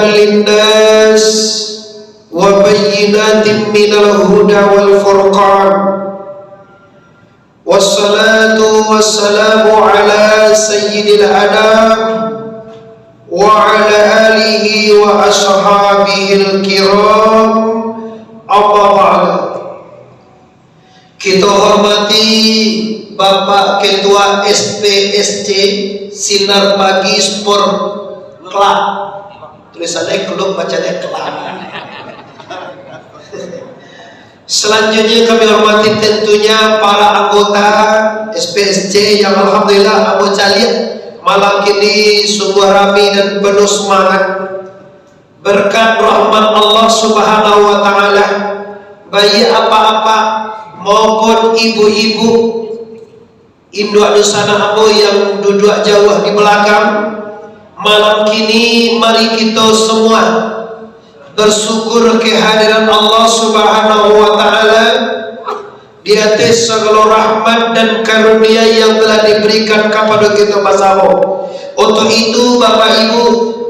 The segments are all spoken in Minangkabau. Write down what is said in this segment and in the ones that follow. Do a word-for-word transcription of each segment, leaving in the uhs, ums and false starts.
للناس وبينات من الهدى والفرقان. والصلاة والسلام على سيد الأنام وعلى آله وأصحابه الكرام. أما بعد. Kito hormati Bapak Ketua S P S C, Sinar Pagi Sport Club. Tulisannya klub, bacanya club. Selanjutnya kami hormati tentunya para anggota S P S C yang alhamdulillah ambo caliak malam kini sungguh rami dan penuh semangat. Berkat rahmat Allah Subhanahu wa Ta'ala, baik apak-apak maupun ibu-ibu, induak dunsanak ambo yang duduak jauah di balakang, malam kini mari kito semua bersyukur kehadiran Allah Subhanahu wa Ta'ala di ateh sagalo rahmat dan karunia yang telah diberikan kapado kito basamo. Untuk itu, Bapak Ibu,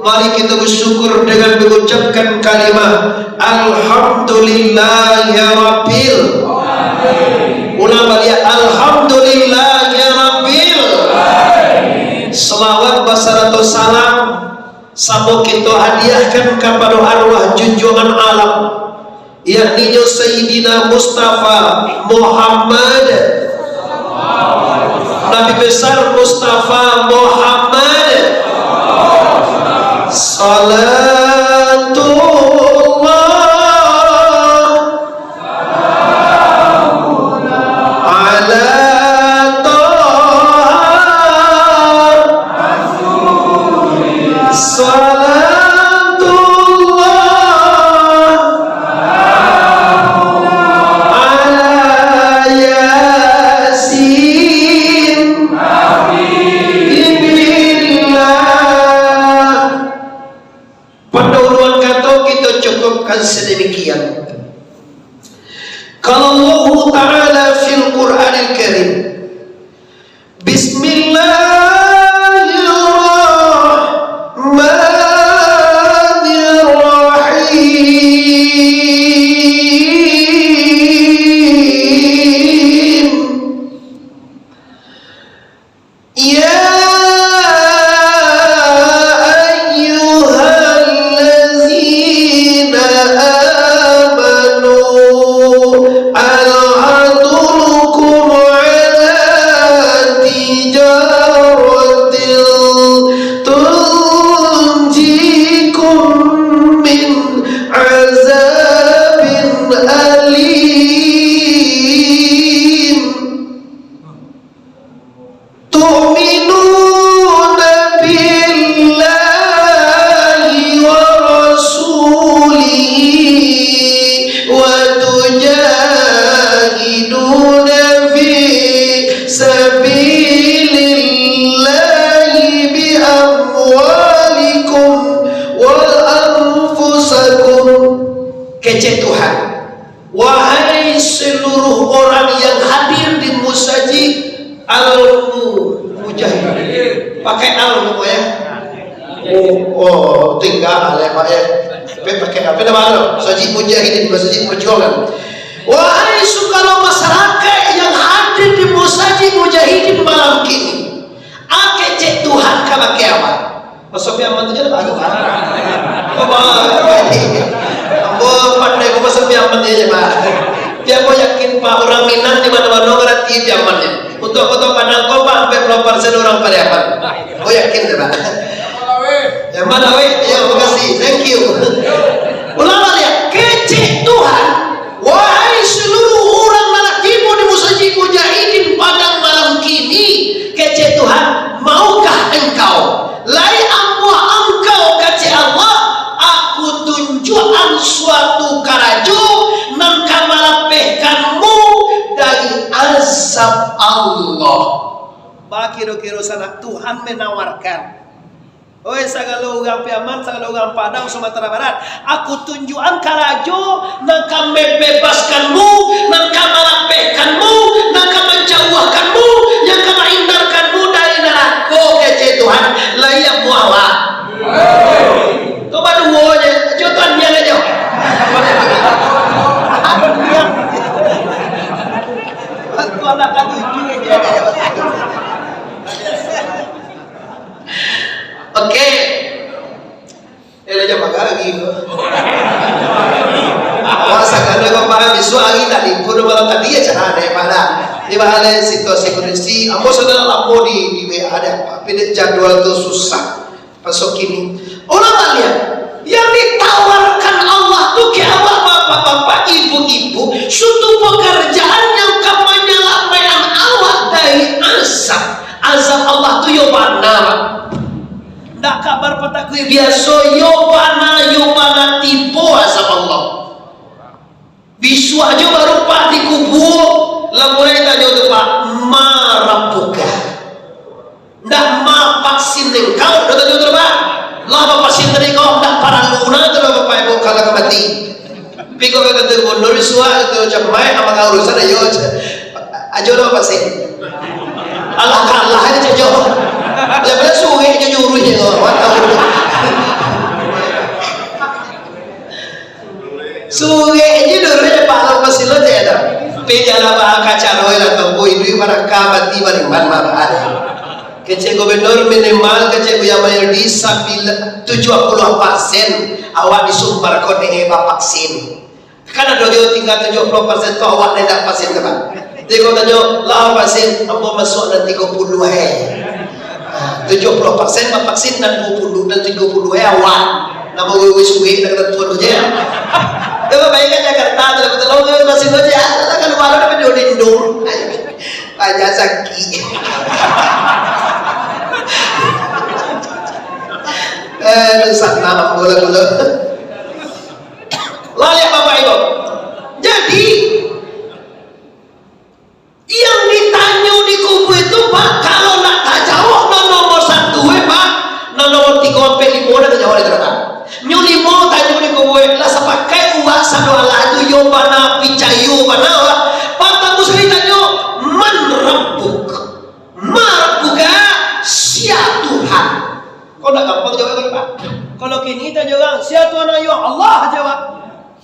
mari kito bersyukur dengan mengucapkan kalimah, "Alhamdulillahirabbil." Ulang baliak, "Alhamdulillahirabbil." Salawat basarato salam samo kito hadiahkan kapado arwah junjuangan alam, yakninyo Sayyidina Mustafa Muhammad, Nabi Besar Mustafa Muhammad. Salatullah ala Taha. Salatullah ala Yasin Habibillah. Pandahuluan kato kito cukupkan sadamikian. Qala Allahu Ta'ala fil Qur'anil Karim, Bismillahirrahmanirrahim. يا أيها الذين آمنوا هل أدلكم على تجارة تنجيكم من عذاب أليم. تؤمنون بالله ورسوله وتجاهدون في سبيل الله بأموالكم وأنفسكم. Kecek Tuhan. Wahai seluruh orang yang hadir di Masjid Al-Mujahidin. Pakai al namo ya? Oh, oh, tinggal ya, Pak ya. Tapi pakai apa nama tu? Masjid Mujahidin, Masjid Perjuangan. Wahai segala masyarakat yang hadir di Masjid Mujahidin malam kini, kecek Tuhan ka bakeh apa? Maso Piaman tu je lah, bagus, Pak. Ambo pandai ko maso Piaman je, Pak. Tapi ambo yakin, Pak, urang Minang di mano-mano ngarati Piaman je. Untuak Koto Padang ko, Pak, ampek puluah persen urang Pariaman. Ambo yakin je, Pak. Piaman awet. Yo, makasih. Thank you. Ulang baliak, kecek Tuhan. Wahai seluruh urang nan lah tibo di Masjid Mujahidin Padang malam kini, kecek Tuhan, maukah engkau? Lai amuah engkau, kecek Allah, aku tunjuakan suatu karajo nan ka malapehkanmu dari azab Allah. Bakiro-kiro sanak Tuhan menawarkan. Oi, sagalo urang Piaman, sagalo urang Padang, Sumatera Barat, aku tunjuakan karajo nan ka membebaskanmu, nan ka malapehkanmu, nan ka manjauahkanmu, nan ka maindarkanmu dari narako, kecek Tuhan. Lai amuah awak? Tu baduo Oke. Eh, lah, jangan marah lagi ko. Awak sagalo ko paham, bisuak hari tadi pun malam tadi ya cara dek pada. Di mana situasi kondisi, ambo sudah lamo di, di W A dek, tapi dek jadwal tu susah. Pasok kini. Ulama lihat, yang ditawarkan Allah tu ke awak bapak-bapak, ibu-ibu, suatu pekerjaan yang ka manyalamaikan awak dari azab. Azab Allah tu yo bana, Pak. Ndak kabar patakuik biaso, yo bana, yo bana tibo azab Allah. Bisuak jo baru, Pak, di kubua, lah mulai tanyo tu, Pak, "Ma rabbuka?" Ndak, "Ma vaksin engkau?" Dah tanyo tu, Pak. Lah, "Ma vaksin tadi kau?" Ndak paralu na tu lah, Bapak Ibu, kalau ka mati. Pi ko ka kantor gubernur, bisuak tu, "Cak Mai, amangan urusan, ayo, cak. Ajo lah vaksin." Alah, kalah aja, cak, jo. Lah, bila surek je juruh je, kau. Wah, tahu. Surek je dulu je, Pak, lah masih lo je dah. Pi jalan bah ka caro lah tu, oh, iduik baraka mati bariman mah, Pak. Kecek gubernur minimal, kecek Buya Mahyudi, sambilan, tujuah puluah persen awak disumbarkan dek bavaksin. Kan ado jo tingga tujuah puluah persen tu awak nan indak vaksin tu, Pak. Jadi, kalau tanyo, "Lah vaksin?" "Ambo masuak nan tigo puluah, eh." Ah, tujuah puluah persen bavaksin, nan duo puluah, nan tigo puluah, eh, awak. Namo wewe suwe, nak kata tuan tu je. Kalau bayangkan Jakarta tu, betul lah, wewe vaksin tu je. Ah, kan baru dapat dua lindung. Banyak sakit. Eh, sanang bola-bola. Lah, lihat Bapak Ibu. Jadi, yang ditanyo di kubua itu, Pak, kalau nak tajawab, nan nomor satu, eh, Pak, nan nomor tigo sampai limo dah tajawab di Pak. Nyo limo tanyo di kubua, lah sapakai uwak sadoalah tu, yo bana, picayo bana, Pak. Partamo sakali tanyo, "Man rabbuk?" "Ma rabbuka?" Sia Tuhan? Kok ndak gampang jawab kan, Pak? Kalau kini tanyo urang, "Sia Tuhan ayo?" "Allah," jawab.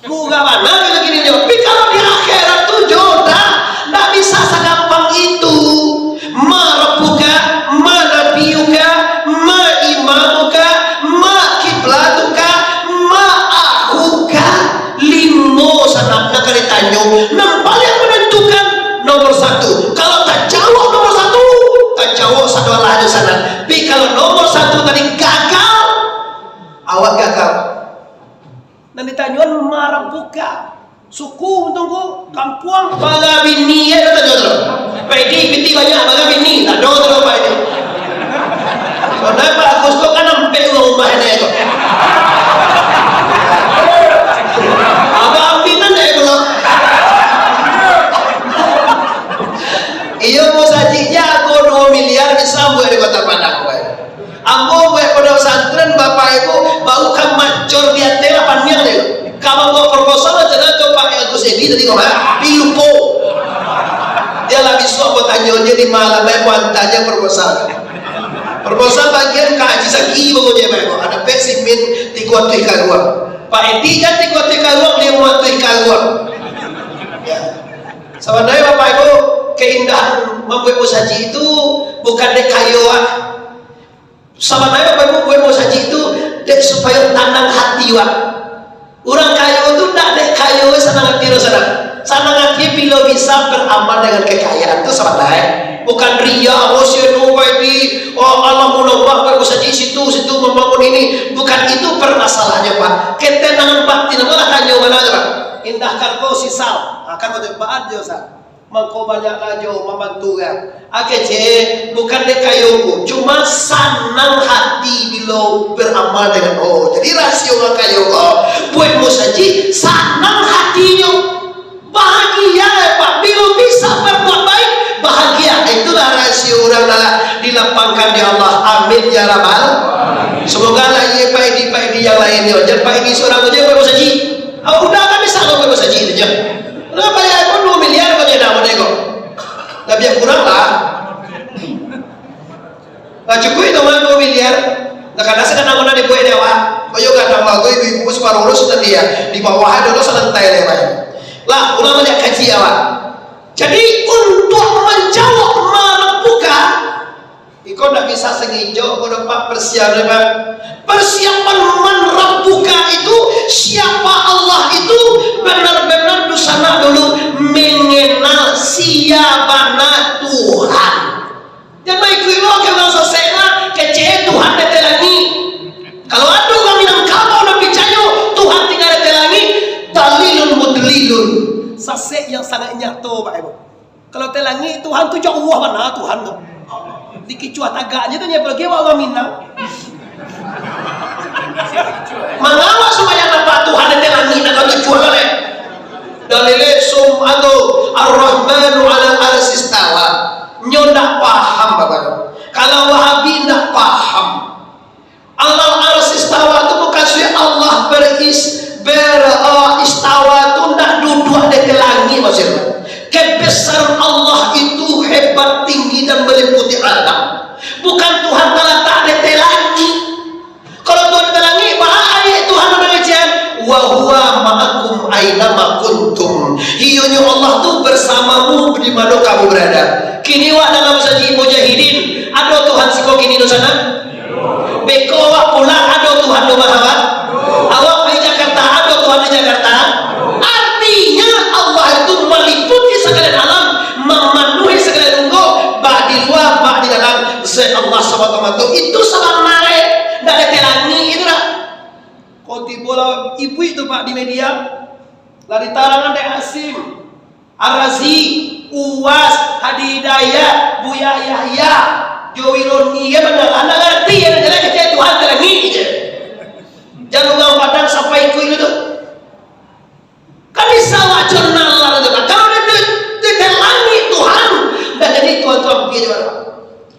Murah bana kalau kini jawab. Tapi kalau di akhirat tu, jo, ndak, ndak bisa sagampang itu. "Ma rabbuka, ma nabiyuka, ma imamuka, ma kiblatuka, ma akhuka." Limo sanak nan ka ditanyo. Nan paling manantukan, nomor satu. Kalau tajawab nomor satu, tajawab sadoalah jo sanak. Tapi kalau nomor satu tadi gagal, awak gagal. Nan ditanyoan, "Ma rabbuka?" Suku, tungku, kampuang, bara bini, eh, dah tanyo tu. Padi, piti banyak, bara bini, tak ado tu, Pak, ini. Soalnya Pak Agus tu kan ampek rumah ini tu. Abang Aminan deh tu. Iyo, mau sajiknya aku dua miliar bisa buat di Kota Padang, Pak. Ambo buek pondok pesantren, Bapak Ibu, baru ka mancor di ateh lah paniang deh. Ka mambuek proposal aja lah, coba Pak Agus Edi tadi kau, ha? Tapi lupo. Dia lah bisuak ambo tanyo je di malam, eh, ambo anta je proposal. Proposal bagian ka Haji Zaki, pokoknya, Bapak Ibu. Ada pek simin tigo ratuih karuang. Pak Edi kan tigo ratuih karuang, limo ratuih karuang. Ya. Sabananyo, Bapak Ibu, keindahan mambuek musajik itu bukan dek kayo, ah. Sabananyo, Bapak Ibu, buek musajik tu dek supayo tanang hati, Wak. Urang kayo tu ndak dek kayo sanang hati, urang sanang. Sanang hati bilo bisa baramal dengan kekayaan tu sabananyo. Bukan riya, oh, si anu baik di, oh, alam ulama, buek musajik situ, situ, mambangun ini. Bukan itu permasalahannya, Pak. Ketenangan batin, apo lah tanyo bana tu, Pak? Indah karko sisal. Akan macam baat je, Ustaz. Mangko banyaklah jo mambantu urang. Ah, kecek, bukan dek kayo ko, cuma sanang hati bilo baramal dengan, oh, jadi rasio urang kayo ko, buek musajik, sanang hatinyo. Bahagia, eh, Pak, bilo bisa berbuat baik, bahagia. Itulah rasio urang lah dilapangkan dek Allah. Amin, ya Rabbal. Semoga lah, iya, Pak Edi, Pak Edi yang lainnyo. Jan Pak Edi surang aja buek musajik. Ah, udah kan bisa buek musajik tu je. Lah, bayar pun duo miliar kau je dah, model kau. Labiah kurang lah. Lah, cukuik tu mah duo miliar. Lah, kada sakana guna dibuek dek awak. Kau yo gadang bagus, ibu-ibu separuh urus tadi ya. Di bawah ado lo salantai deh, Pak. Lah, ulang baliak kaji awak. Jadi, untuk manjawab ma rabbuka, di Kau ndak bisa sangijo, kau dapat persiapan, Pak. Persiapan man rabbuka itu, siapa Allah itu, benar-benar di sana dulu mengenal siapa Tuhan. Jangan ikuik lo, kalau sasek lah, kecek Tuhan di langik. Kalau ado urang Minangkabau nan picayo Tuhan tingga di langik, dalilun mudlilun. Sasek yang sangat nyato, Pak Ibu. Kalau di langik Tuhan tu jauah bana Tuhan tu. Di kicuah tagaknyo tu nyo, apolai awak urang Minang. Mangawak sumbayang nampak Tuhan di langik, nak kau tujuah lah, leh. Dalil sum atau Ar-Rahmanu 'alal 'arsy istawa. Nyo ndak paham, Bapak. Kalau Wahabi ndak paham. Alal 'arsy istawa tu bukan maksudnyo Allah beris-, ber-, eh, istawa tu ndak duduak di langik maksudnyo. Kebesaran Allah itu hebat tinggi dan meliputi alam. Bukan Tuhan talatak di langik. Kalau Tuhan di langik, baa ayat Tuhan nan mangecek, "Wa huwa ma'akum aina ma kuntum." Iyonyo Allah tu bersamamu di mano kamu berada. Kini wak dalam sajik mujahidin, ado Tuhan siko kini di sana? Beko wak pulang, ado Tuhan di Mahabat? Awak pai Jakarta, ado Tuhan di Jakarta? Artinya Allah itu meliputi sagalo alam, mamanuhi sagalo lingkuang, bak di lua, bak di dalam. Zat Allah samata-mata itu sabananyo, ndak ado di langik itu dah. Kau tibo lah ibuik tu, Pak, di media. Lah ditarangan dek Hasyim, Ar-Razi, Uwas, Hadi Hidayat, Buya Yahya, Jowi Roni, ya benar, anak ngerti, ya, jelas kecek Tuhan di langik je. Jangan urang Padang sampai ikut itu tu. Kan bisa wak jurnal lah tu, kan? Kalau di, di, di langik Tuhan, dah jadi Tuhan-Tuhan piye juga, Pak.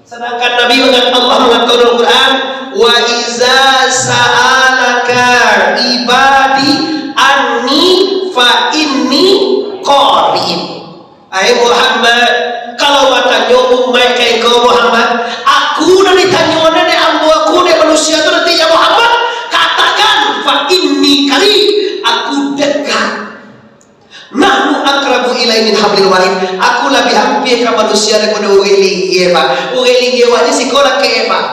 Sedangkan Nabi mengatakan, Allah mengatakan dalam Quran, "Wa iza sa'alaka ibadi anni fa inni qarib." Hai Muhammad, kalau batanyo umaik ka engkau Muhammad, aku nan ditanyo dek ambo aku dek manusia tu nanti, ya Muhammad, katakan, "Fa inni qarib, aku dekat." "Nahnu aqrabu ilaihi min hablil warid." Aku labiah ampia ka manusia daripado urang linggia, Pak. Urang linggia awak ni siko dakek, Pak.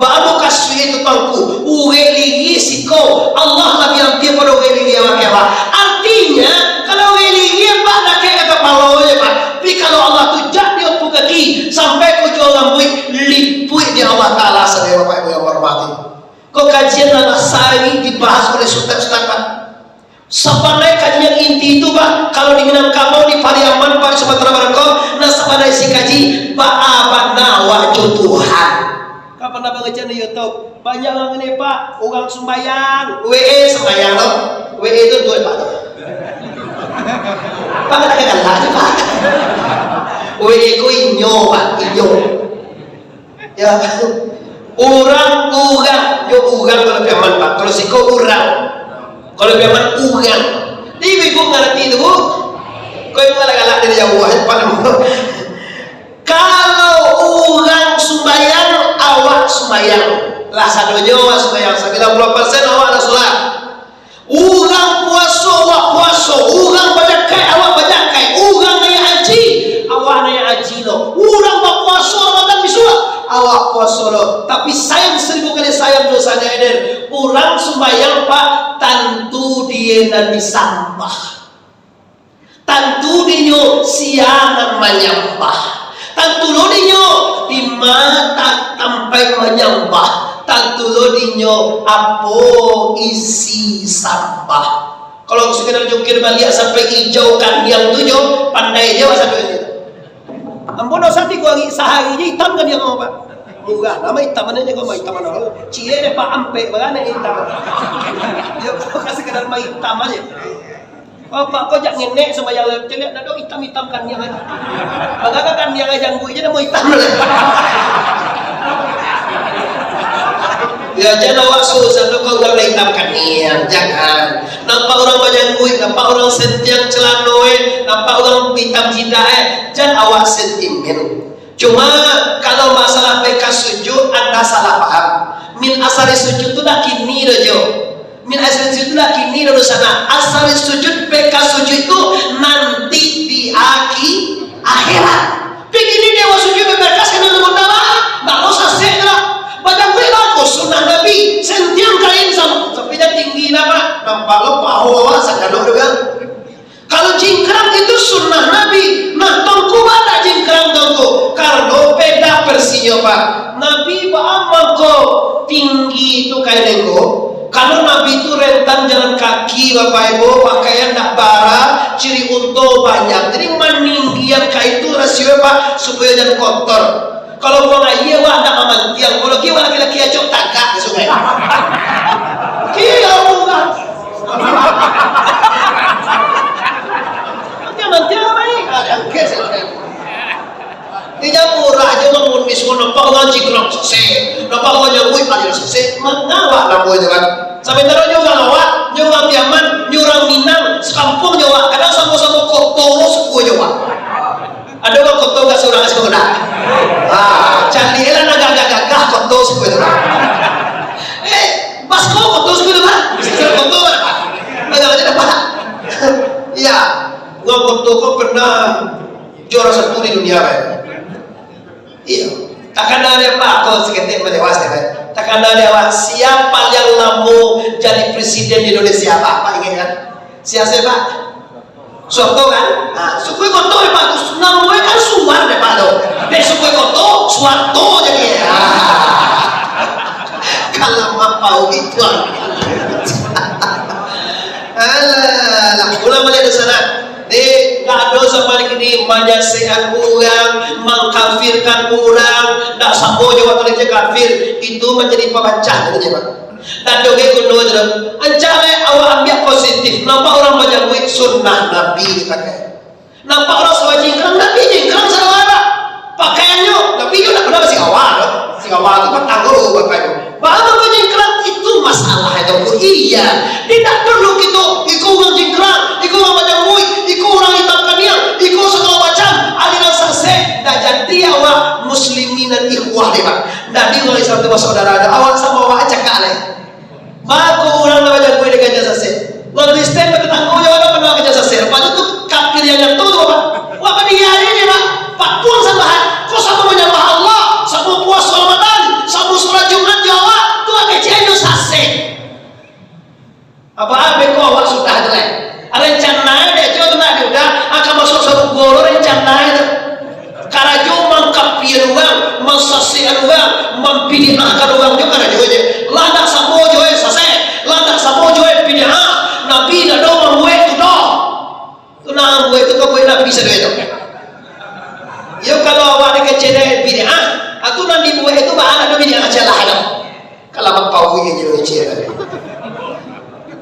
Baa mukasuik tu, Tuanku? Urang linggia siko, Allah labiah ampia pado urang linggia awak, Pak. Artinya, kalau urang linggia, Pak, dakek ka kapalo je, Pak. Tapi kalau Allah tu jak di ampu kaki, sampai ka ujuang rambuik, lipuik dek Allah Taala sadonyo, Bapak Ibu yang hormati. Ko kajian nan sahari dibahas oleh Sutan-Sutan, Pak. Sabananyo kaji nan inti tu, Pak, kalau di Minangkabau, di Pariaman, Pak, di Sumatera Barat ko, nan sabananyo isi kaji, baa bana awak jo Tuhan. Ka pernah bangecek di YouTube, banyak urang ini, Pak, urang sumbayang, W A sumbayang tu, W A tu duit, Pak, tu. Pak, galak-galak je, Pak. W A ko inyo, Pak, inyo. Ya. Urang, urang. Yo, urang kalau Piaman, Pak. Kalau siko urang. Kalau Piaman, urang. Ibu-ibu ngarati tu, Bu? Kok ibu galak-galak dari jauah, Pak? Kalau urang sumbayang, awak sumbayang. Lah sadonyo awak sumbayang, sambilan puluah persen awak lah solat. Urang puaso, awak puaso. Urang bajakai, awak bajakai. Urang naiak haji, awak naiak haji lo. Urang bapuaso Ramadan bisuak, awak puaso lo. Tapi sayang saribu kali sayang dosanyo, Eder. Urang sumbayang, Pak, tantu dek inyo nan disambah. Tantu dek inyo sia nan manyambah. Tantu lo dek inyo di ma tampek manyambah. Tantu lo dek inyo apo isi sambah. Kalau sakadar jungkir baliak sampai ijau kaniang tu jo, pandai jo masak duit. Ambo dosa tigo ari, sahari je itam kaniang ambo, Pak. Murah, nama itam, mana je kau itam, mana? Ciek dek Pak Ampek, baranak itam. Yo, kau kasih kadar main itam aja. Bapak kau jak ngenek sumbayang, celiak ndak ado itam-itam kaniang aja. Bagaga kaniang aja, jangguik je namo itam. Ya, jan awak susah tu kau urang itam kaniang, jangan. Nampak urang bajangguik, nampak urang sentiang celano, eh, nampak urang itam jidak, eh, jan awak sentimen. Cuma, kalau masalah beka sujud, anda salah paham. Min asari sujud tu dak kini doh, Jo. Min asari sujud tu dak kini doh, doh sana. Asari sujud, beka sujud tu nanti di aki-, akhirat. Pikir ni dewa sujud beberkas kena lembut darah. Ndak lo sasek lah. Bajangguik lah, ko sunnah Nabi. Sentiang kain samo. Tapi jan tinggi lah, Pak. Nampak lo paho awak sakalo tu kan. Kalau jingkrang itu sunnah Nabi. Nah, tongku badak jingkrang tongku. Karano beda persinyo, Pak. Nabi baamal ko tinggi tu kain ko. Kalau Nabi tu rentan jalan kaki, Bapak Ibu, pakaian ndak bara, ciri unto banyak. Jadi maninggian kain tu rasio, Pak, supayo jan kotor. Kalau buang aia, wak ndak mamantiang. Kalau kini wak laki-laki acok tagak ka sungai. Kini ya Allah. Dia mantiang apa ni? Ada kes. Di Japura aja bangun miskin, nampak urang cingkrang sasek, nampak urang nyabuik ada sasek, mangawak namo itu kan. Samantaro nyo urang awak, nyo urang Piaman, nyo urang Minang, sakampung nyo awak, kadang samo-samo koto lo suku nyo awak. Ado urang koto ka surang ka siko kena. Ah, cari lah nan gagah-gagah koto suku itu. Eh, Basko koto suku itu, Pak. Koto, Pak. Agak aja dapat. Iya, urang koto ko pernah juara satu di dunia, Pak. Iya. Takana dek awak, ko saketek malewas dek awak. Takana dek awak, sia yang lamo jadi presiden di Indonesia, Pak? Pak ingat kan? Sia, sia, Pak? Suharto kan? Nah, suku koto dek Pak tu, namonyo kan Suwar dek Pak tu. Dek suku koto, Suharto jadi. Ah. Kalau mapau itu. Alah, lah, ulang baliak di sana. Dek, ndak ado zaman kini manyasekan urang, mangkafirkan urang, ndak samo jo waktu kecil kafir. Itu manjadi pamacah, katanya, Pak. Ndak ado gai guno tu. Ancak lai awak ambiak positif. Nampak urang bajangguik, sunnah Nabi dipakai. Nampak urang suah jingkrang, Nabi jingkrang sarawa, Pak. Pakaiannyo, Nabi nyo ndak pernah basikawa, doh. Sikawa tu patang dulu, Bapak Ibu. Baa mangko jingkrang, itu masalah itu, Bu. Iya. Indak perlu kito, iko urang jingkrang, iko urang bajangguik, iko urang itam kaniang, iko sagalo macam, aliran sasek, ndak jadi awak muslimin nan ikhwah deh, Pak. Ndak jadi urang Islam tu basaudara, awak samo awak cakak lai. Mako urang nan bajangguik dek ganjang sasek. Urang Kristen batatanggo jo urang nan ganjang sasek. Lepas tu, tu kafir yang nyata tu, Pak. Wah, badiari ni, Pak. Pak pun sambahan. Kok samo manyambah Allah, samo puasa Ramadan, samo salat Jumat jo awak, tu keceknyo sasek. Apa abih ko awak sudah tu, lai? Rencana dek jo tu nak diudah, akan masuk sarugo lo rencana itu. Karajo mangkafiakan urang, mansasekkan urang, mambidiahkan urang jo karajo je. Lah ndak samo jo eh sasek, lah ndak samo jo eh bidiah. Nabi ndak ado mambuek tu doh. Tu nan mambuek tu ka buek Nabi sadonyo tu. Yo kalau awak dikecek dek bidiah, atu nan dibuek itu baa ndak ado bidiah aja lah ado. Kalau mapau inyo je mangecek.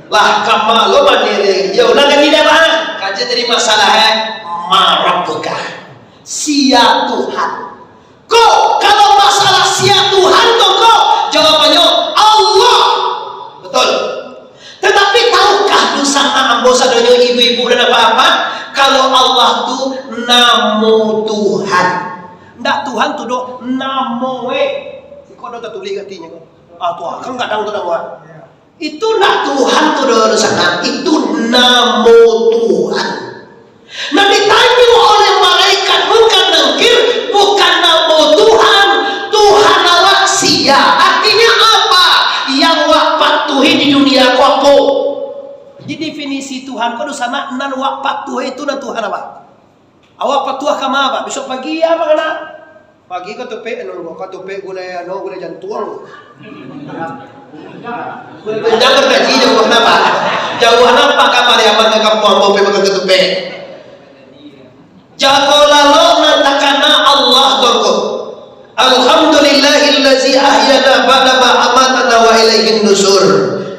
Lah, kama lo mandiri. Yo, ulang kaji dah, Pak. Kaji tadi masalah, eh, marabbuka. Sia Tuhan. Kok, kalau masalah sia Tuhan tu, kok, jawabannyo Allah. Betul. Tetapi tahukah dunsanak ambo sadonyo, ibu-ibu dan bapak-bapak, kalau Allah tu namo Tuhan. Ndak Tuhan tu doh, namo, eh. Iko ado tatulih katinyo ko. Ah, tu akang kadang tu namo. Itu ndak Tuhan tu doh, sanak. Itu namo Tuhan. Nah, ditanyo oleh malaikat Munkar Nakir, bukan namo Tuhan, Tuhan awak sia. Artinya apa? Yang awak patuhi di dunia ko apo? Jadi definisi Tuhan ko, dunsanak, nan awak patuhi itu nan Tuhan awak. Awak patuah ka ma, Pak? Bisuak pagi, apa kana? Pagi ka tupek, anu, ka tupek gulai, anu, gulai jantuang. Gulai jantuang. Jangan terkaji, jauah napa? Jauah napa ka Pariaman ka kampuang ambo, pai makan ka tupek? Jago lalok nan takana Allah, Tuanku. Alhamdulillahillazi ahyana ba'da ma amatana wa ilaihin nusur.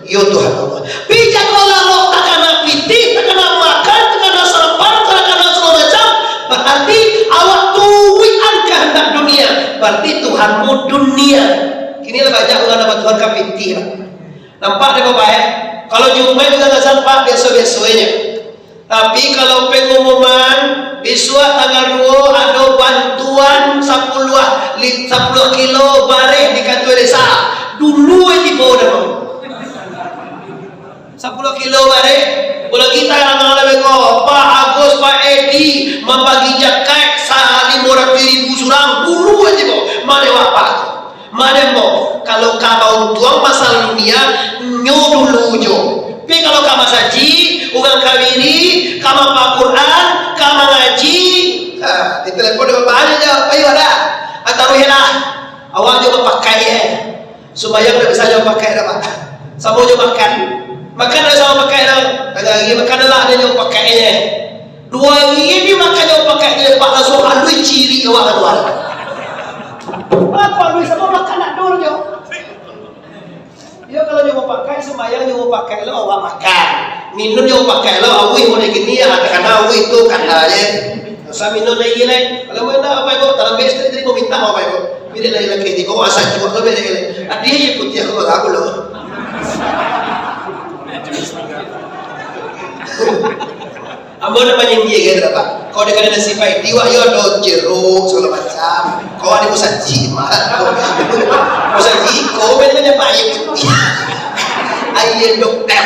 Yo Tuhan Allah. Pi jago lalok takana pitih, takana makan, takana sarapan, takana sagalo macam. Bararti awak turuik an kahandak dunia. Bararti Tuhanmu dunia. Kini lah banyak urang nan batuhan ka pitih lah. Nampak dek Bapak, eh? Kalau Jumaik urang azan, Pak, biaso-biaso aja. Tapi kalau pengumuman, bisuak tanggal duo ado bantuan sapuluah li-, sapuluah kilo bareh di kantua desa. Dulu tibo dah. Sapuluah kilo bareh. Kalau kita anak-anak beko, Pak Agus, Pak Edi, mambagi jakaik salimo ratuih ribu surang. Dulu tibo. Mano bapak tu? Mano ambo? Kalau ka bauntuang masalah dunia, nyo dulu jo. Tapi kalau ka masajik, urang ka wirid, ka mapaham Quran, ka mangaji, ha, ditelepon dek bapak, "Ayo, ayo, ada. Tarawih lah. Awak jo bapakai, eh. Sumbayang ndak bisa jo bapakai dah, Pak. Samo jo makan. Makan ndak samo pakai dah. Tangah hari makan lah, ado jo bapakai, eh." Duo hari ni makan jo bapakai, eh, Pak, langsuang haluih cirik awak kaluar. Aku haluih samo makan ndak ado jo. Iyo, kalau nyo bapakai, sumbayang nyo bapakai lo, awak makan. Minum nyo bapakai lo, auih model kini, ah, takana auih tu, kana je. Usah minum lai, lai. Kalau mau nak, Bapak Ibu, dalam bes tadi, tadi mau minta, Bapak Ibu. Beri lai lagi, di bawah asal jiwa tu, beri lai. Adi je putih, aku tak tahu lo. Ambo nak manyindia gitu, Pak. Kalau dia kena nasi pai, di wak yo ado jeruk, segala macam. Kau ada musajik, mah. Musajik, kau main banyak air putih. Air dokter.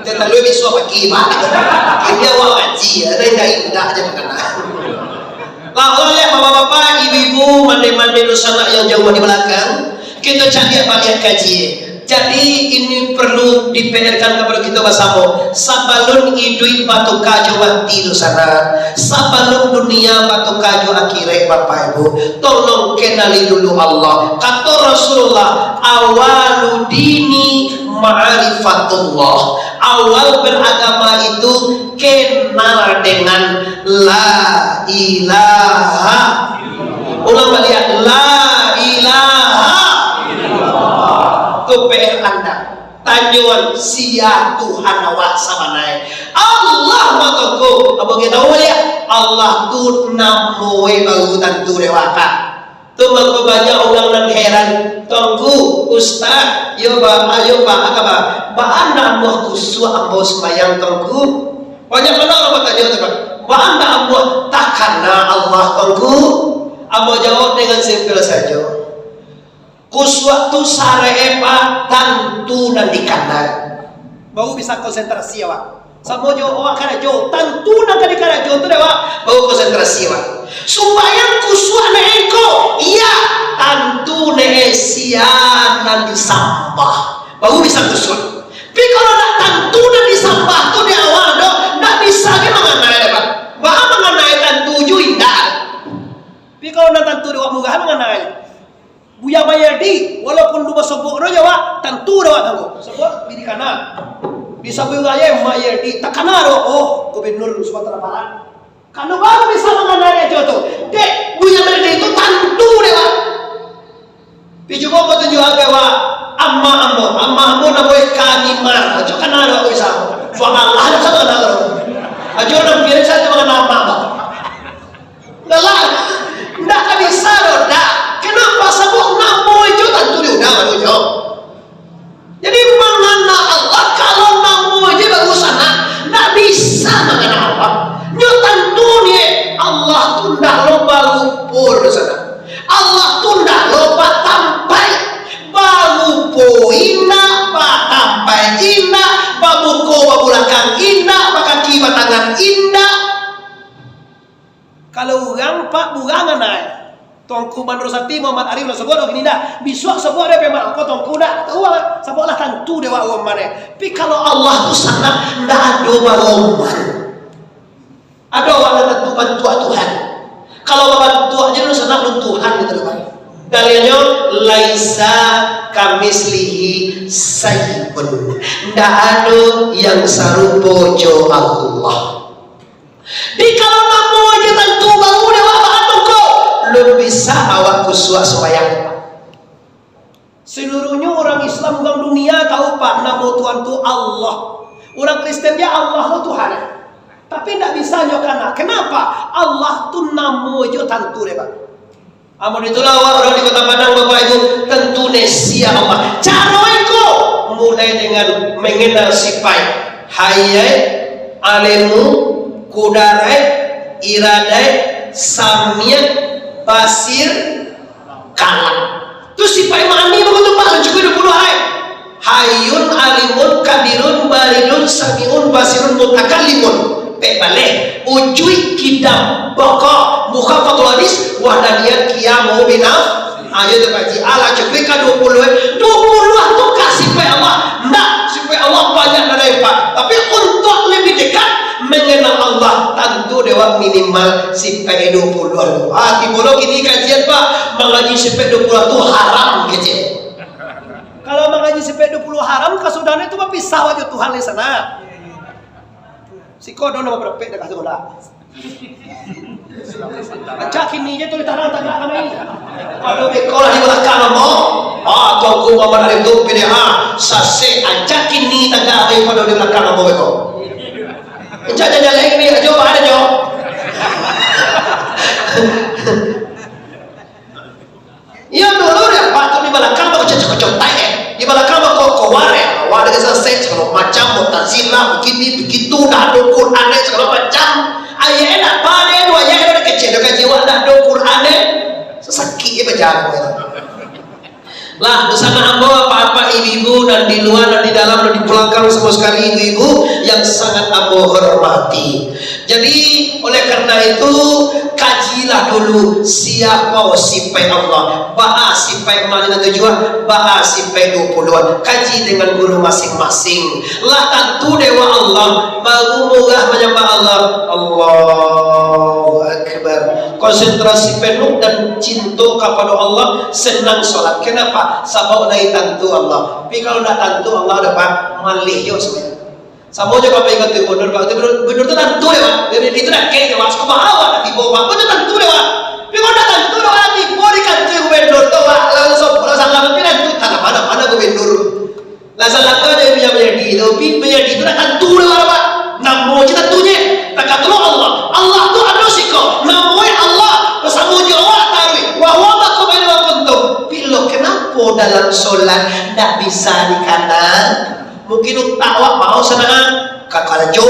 Dia tak boleh bisuak pagi, Pak. Ini awak ngaji, ya. Ada indak-indak aja makanan. Lah, lah, ya, bapak-bapak, ibu-ibu, mande-mande dunsanak yang jauah di balakang, kito caliak baliak kaji. Jadi, ini perlu di-P R-kan kapado kito basamo. Sabalun iduik batuka jo mati dunsanak, sabalun dunia batuka jo akhirat, Bapak Ibu, tolong kenali dulu Allah. Kato Rasulullah, "Awalu dini ma'rifatullah." Awal beragama itu kenal dengan la ilaha. Ulang baliak, la ilaha. Tu P R anda. Tanyoan sia Tuhan awak sabanai. Allah mah tongko. Abang kita tahu baliak. Allah tu namo baru tantu dewaka. Tu mangko banyak urang nan heran, "Tuangku, Ustaz, yo ba, yo ba, aka ba, baa ndak amuah kusuak ambo sumbayang, Tuangku?" Banyak bana urang batanyo tu, Pak. "Baa ndak amuah takana Allah, Tuangku?" Ambo jawab dengan simpel sajo. Kusuak tu sarek, Pak, tantu nan dikana. Baru bisa konsentrasi awak. Samo jo awak karajo, tantu nan ka dikarajo tu dek awak, baru konsentrasi awak. Sumbayang kusuak ndak eko, iya, tantu ndak sia nan disambah, baru bisa kusuak. Tapi kalau ndak tantu nan disambah tu dek awak doh, ndak bisa ge manganai dek awak. Baa manganai tantu jo indak. Tapi kalau nan tantu dek awak murah manganai. Buya Mayardi, walaupun duo sobok do jawab, tantu do awak tangguang. Sobok di, dikana. Di Saburai Mayardi, takana do, oh, Gubernur Sumatera Barat. Kano baru bisa manganai rajo tu. Dek, Buya Mayardi tu tantu dek awak. Pi cubo ko tunjuak ka awak, ama ambo, ama ambo namonyo Kanimar. Ajo kana do awak bisa. Suang Allah, ajo kana do. Ajo nan biasa tu manganai ama ambo. Lah, ndak ka bisa doh, ndak. Kenapa? Sabab namo jo tantu di udah baru nyo. Jadi, mangana Allah, kalau namo je baru sanak, ndak bisa mangana Allah. Nyo tantu ni, Allah tu ndak lo barupo sanak. Allah tu ndak lo batampai. Barupo indak, batampai indak, bamuko babulakang indak, bakaki batangan indak. Kalau urang, Pak, burangan ai. Tuangku Bandro Sati, Muhammad Arif, lah sabuik kini dah. Bisuak sabuik dek Pak, ko Tuangku dah. Tahu lah, sabuik lah tantu dek awak urang mano. Tapi kalau Allah tu sanak, ndak ado baroman. Ado awak nan tantu bantuak Tuhan. Kalau babantuak je dulu sanak, dulu Tuhan gitu loh, Pak. Dalihnyo, "Laisa kamislihi syai'un." Ndak ado yang sarupo jo Allah. Di kalau namo je tantu baru dek awak baanok ko, lun bisa awak kusuak sumbayang. Seluruhnyo urang Islam, urang dunia tahu, Pak, namo Tuhan tu Allah. Urang Kristen je Allah lo Tuhan. Tapi ndak bisa nyo kana. Kenapa? Allah tu namo je tantu dek, Pak. Amun itulah awak urang di Kota Padang, Bapak Ibu, tantu nyo sia Allah. Caro iko, mulai dengan mengenal sifat Hayy, Alimu, Kudarat, Iradat, Sami'un, Basir, Kalam. Tu sifat ma'ani bagitu, Pak, cukuik duo puluah ai. Hayyun, Alimun, Kadirun, Baridun, Sami'un, Basirun, Mutakallimun. Pek baleh, ujuik kidam, baka, mukhafadul hadis, wahdaniyat, qiyamu binaf-, ayo tu kaji, alah cukuik ka duo puluah, duo puluah tu ka sifat Allah, ndak, sifat Allah banyak nan hebat, tapi untuak lebih dekat mengenal Allah, tantu dewa minimal sifat duo puluah tu. Ah, tibo lo kini kajian, Pak, mangaji sifat duo puluah tu haram, kecek. Kalau mangaji sifat duo puluah haram, kasudahan itu bapisah jo Tuhan di sana. Siko dono maparampek dek kato lah. Ancak kini je tu di tanah tagak kami. Pado beko lah di balakang ambo. Ah, Tuanku Muhammad Arif tu P D A, sasek ancak kini tagak kami pado di balakang ambo beko. Ancak jalan lain ni, ajo, ada jo. Iyo, dulu dek Apak tu di balakang bakocok-kocok tai, eh. Di balakang bakokowar, eh. Awak ado sasek sagalo macam, Mu'tazilah, begini, begitu, dah ado Quran, eh, sagalo macam. Ayat, eh, nak apa, eh, dua ayat, eh, dah kecek, dah kaji awak, dah ado Quran, eh. Sasakik, eh, bajalan, eh. Lah, bersama ambo, apak-apak, ibu-ibu, dan di luar, dan di dalam, dan di belakang, semua sekali, ibu-ibu yang sangat ambo hormati. Jadi, oleh karena itu, kajilah dulu siapa sifat Allah, baa sifat mani nan tujuah, baa sifat duo puluah. Kaji dengan guru masing-masing. Lah tantu dewa Allah, baru murah manyambah Allah. Allahu Akbar. Konsentrasi penuh dan cinta kepada Allah, senang sholat. Kenapa? Sabab lai tantu Allah. Tapi kalau ndak tantu Allah, ada apa? Malih yo sebenarnya. Samo jo Bapak Ibu Gubernur, Pak, Gubernur, Gubernur tu tantu dek, Pak. Jadi, itu dah kek dek, Pak. Suko bahawa nak tibo, Pak. Itu tantu dek, Pak. Tapi kalau dah tantu dek, Pak, tibo di kantua Gubernur tu, Pak. Langsung, kalau salah, tapi tantu, tak mana-mana Gubernur. Lah, salah kau dari Buyang Mulyadi tu, Buyang Mulyadi tu dah tantu dek, Pak. Namo je tantunye. Takatullah Allah. Allah tu ado siko. Namonye Allah. Basamo jo awak taruih. Wa huwa ma'akum aina ma kuntum. Bilo, kenapa dalam solat ndak bisa dikanang? Mungkin utak awak baok sanang, ka karajo,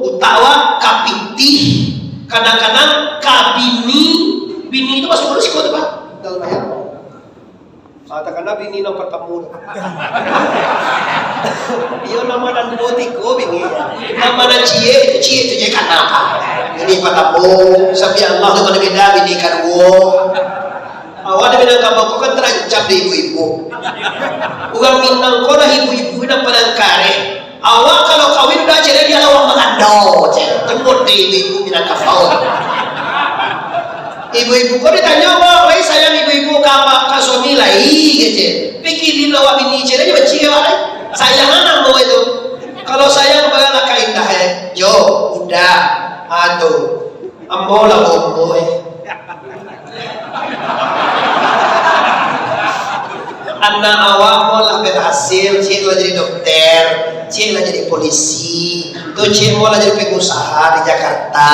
utak awak ka pitih, kadang-kadang ka bini, bini tu masuak di siko tu, Pak, dalam ayat. Ah, takana bini nan partamo tu. Iyo, namo nan duo tigo bini. Namo nan ciek, ciek tu je kanang, Pak. Bini partamo, sampai Allah tu bada beda, bini kaduo. Awak di Minangkabau ko kan tarancam dek ibu-ibu. Urang Minang ko lah ibu-ibu nan paling kareh. Awak kalau kawin udah cerai, dia lah urang marando, ceh. Jemput dek ibu-ibu Minangkabau. Ibu-ibu ko ditanyo, "Wah, lai sayang ibu-ibu ka, ka suami lai," kecek. Pikirin awak bini cerai, dia benci awak lai. Sayang anak mau itu. Kalau sayang, barulah ka indah, eh. Jo, udah. Ah, tu. Ambo lah bomoh, eh. Anak awak mo lah barasil, ciek lah jadi dokter, ciek lah jadi polisi, tu ciek mo lah jadi pengusaha di Jakarta.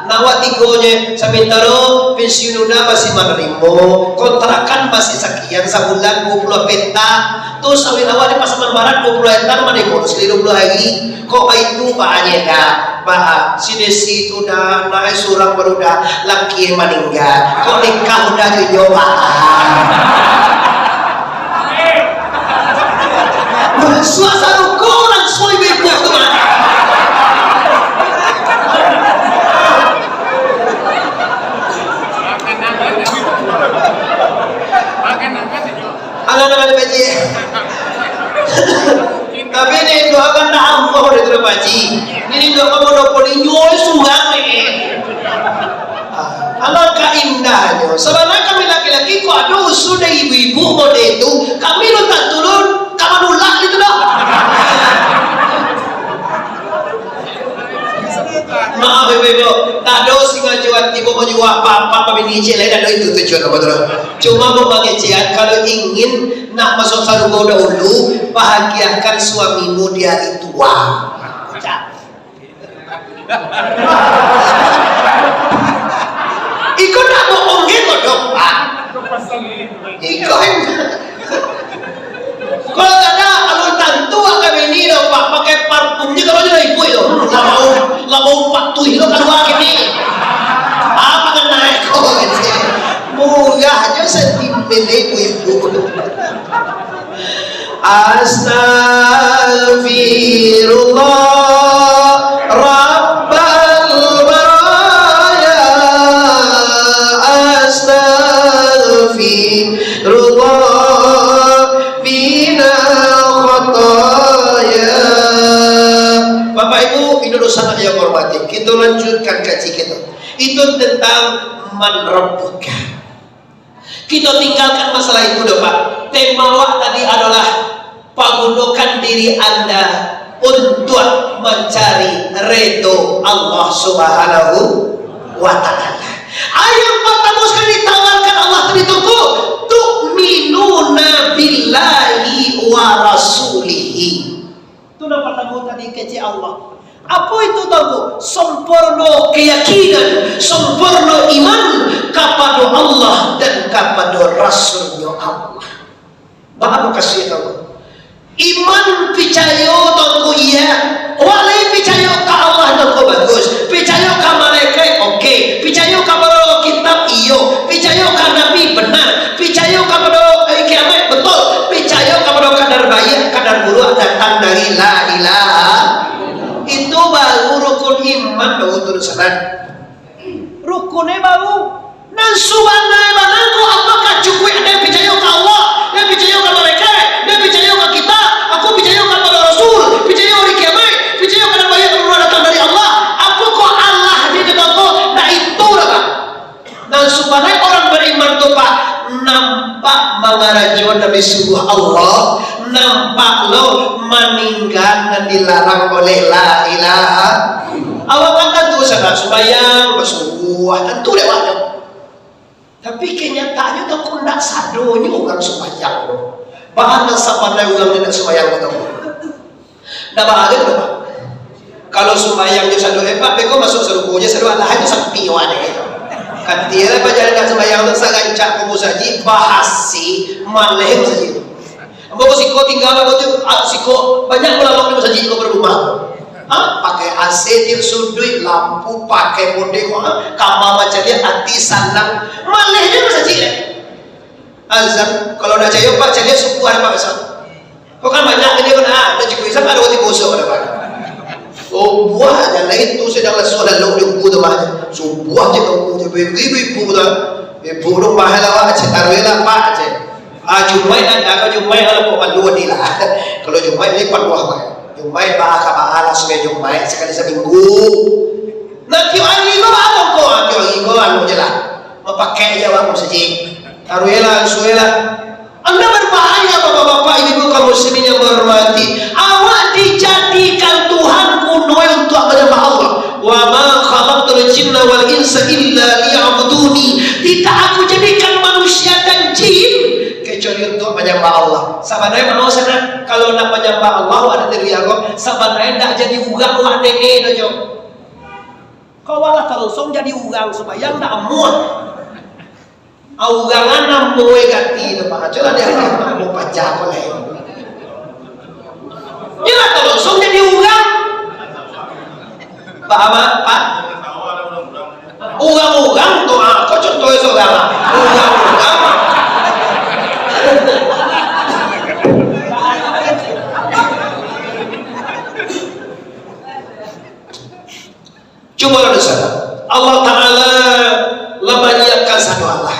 Nah, awak tigonyo, samantaro pensiun udah masih manarimo, kontrakan masih sakian, sabulan duo puluah petak, tu sawit awak di Pasaman Barat duo puluah hektar, manarimo sakali duo puluah hari. Kok baitu, Pak, aje dah. Bah, si Desi tu dah, anak surang baru dah, laki maningga. Kok nikah udah jo inyo, Pak? Suasana ko langsung ibu-ibu tu, Pak. Alah, alah, alah, Pak Ji. Tapi ni doakan dah Allah dari Tuan Pak Ji. Ini doakan monopoli nyo surang ni. Ah, alangkah indahnyo. Sabananyo kami laki-laki ko ado usul dari ibu-ibu model tu, kami lo tak turun, ka manulak gitu doh. Maaf, ibu-ibu, tak ado singajo ati baok baju apak-apak babini ciek lai, tak ado itu tujuan ambo tu. Cuma baok mangecekan, kalau ingin nak masuk sarugo dahulu, bahagiakan suamimu di hari tua. Iko ndak bohong gitu doh, Pak. Iko. Kalau tak ada, kalau tantu akan ini dah, Pak, pakai parfum je kalau dia ibu itu. Lah bau, lah bau patuh itu keluar gini. Apa kena iko? Murah aja sentimen ibu-ibu. Astagfirullah, Rabbana Rasulullah minal khataya. Bapak Ibu, Indu dosa yang hormati, kita lanjutkan kaji kita. Itu tentang man rabbuka. Kita tinggalkan masalah itu dah, Pak. Tema awak tadi adalah pagunokan diri Anda untuak mancari redo Allah Subhanahu wa Ta'ala. Ayat partamo sakali ditawarkan Allah tadi tu, "Tu'minuna billahi wa rasulihi." Tu nan partamo tadi kecek Allah. Apo itu tau? Samporno keyakinan, samporno iman kapado Allah dan kapado Rasulnyo Allah. Baa mukasuik tu? Iman picayo tu, iya. Wak lai picayo ka Allah tu, bagus. Picayo ka malaikat, oke. Picayo ka kitab, iyo. Picayo ka Nabi, benar. Picayo kapado hari kiamat, betul. Picayo kapado kadar baiak, kadar buruak datang dari la ilaha. Itu baru rukun iman, baru tu salat. Rukunnyo baru. Nan sabana-bana ko, apakah cukuik den picayo ka Allah, den picayo ka malaikat, den picayo ka kitab, aku picayo ka Rasul, picayo hari kiamat, picayo ka nan baiak nan datang dari Allah? Apokoh Allah di dalam ko? Ndak itu doh, Pak. Nan sabana urang bariman tu, Pak, nampak mangarajoan nan disuruah Allah, nampak lo maningga nan dilarang oleh la ilaha. Awak kan tantu salat sumbayang, basubuah, tantu dek awak tu. Tapi kenyataannyo tu ko ndak sadonyo urang sumbayang tu. Baa nan sabana urang indak sumbayang tu? Ndak baa tu, Pak. Kalau sumbayang jo sado epak, beko masuak sarugo jo sado alah, itu sapi awak dek. Katilah pajalan ndak sumbayang tu, sarancak ka musajik, bahasi, maleh musajik. Ambo ko siko tingga ko tu, ah, siko banyak ulama di musajik ko di rumah. Ah, pakai A C tiap suduik, lampu pakai model ko, ah, kama macam dia, ati sanang. Maleh jo musajik dek. Azan, kalau nak caliak, Pak, caliak subuah, Pak, besok. Kok kan banyak tadi, Pak, nah, nak cukup Islam, ada waktu kosong, ada, Pak. Oh, buah aja lah itu, sedang lah sudah lalu di buku tu, Pak. Subuah je tu, je ibu-ibu tu. Ibu tu mahal lah, Pak, cek taruh lah, Pak, cek. Ah, Jumaik ada, kalau Jumaik kalau kok malu ni lah. Kalau Jumaik ni penuh, Pak. Jumaik, Pak, akak, Pak, lah, sampai Jumaik, sekali seminggu. Nah, tiap hari ko, Pak, kok, tiap hari ko, anu je lah. Mapakai je awak musajik. Taruhlah, suelah. Anda berbahaya, bapak-bapak, ibu-ibu, kaum muslimin yang berhormati. Awak dijadikan Tuhan kuno untuk menyembah Allah. "Wa ma khalaqtul jinna wal insa illa liya'buduni." Tidak Aku jadikan manusia dan jin kecuali untuk menyembah Allah. Sabananyo mano sanak, kalau nak menyembah Allah, ada tadi ko, sabananyo ndak jadi urang wak dek e doh, Jo. Kau alah tarunsong jadi urang, sumbayang ndak amuah. Aurangan ambo e gati tu, Pak. Acolah dia ambo pajak ko lai. Dia lah tarunsong jadi urang. Paham, Pak? Urang-urang tu, ah, ko contoh surang, ah. Urang-urang. Cubolah di sana. Allah Ta'ala lah manyiapkan satu Allah.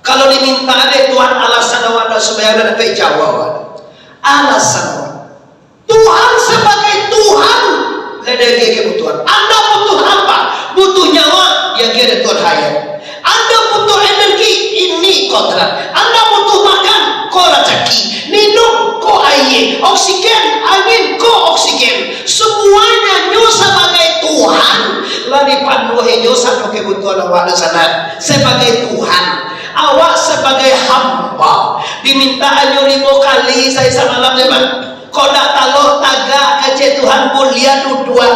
Kalau diminta dek Tuhan alasan awak nak sumbayang, nak dapek jawaban. Alasan awak. Tuhan sabagai Tuhan, lah diagiah kebutuhan. Anda butuh apa? Butuh nyawa, diagiah dek Tuhan hayat. Anda butuh energi, ini kodrat. Anda butuh makan, ko rajaki. Minum, ko aia. Oksigen, angin, ko oksigen. Samuanyo nyo sabagai Tuhan, lah dipanuahi nyo satu kebutuhan awak di sana. Sabagai Tuhan, awak sabagai hamba. Diminta anyo limo kali sahari samalam, ya, Bang. Kok ndak talok tagak kecek Tuhan, buliah duduak.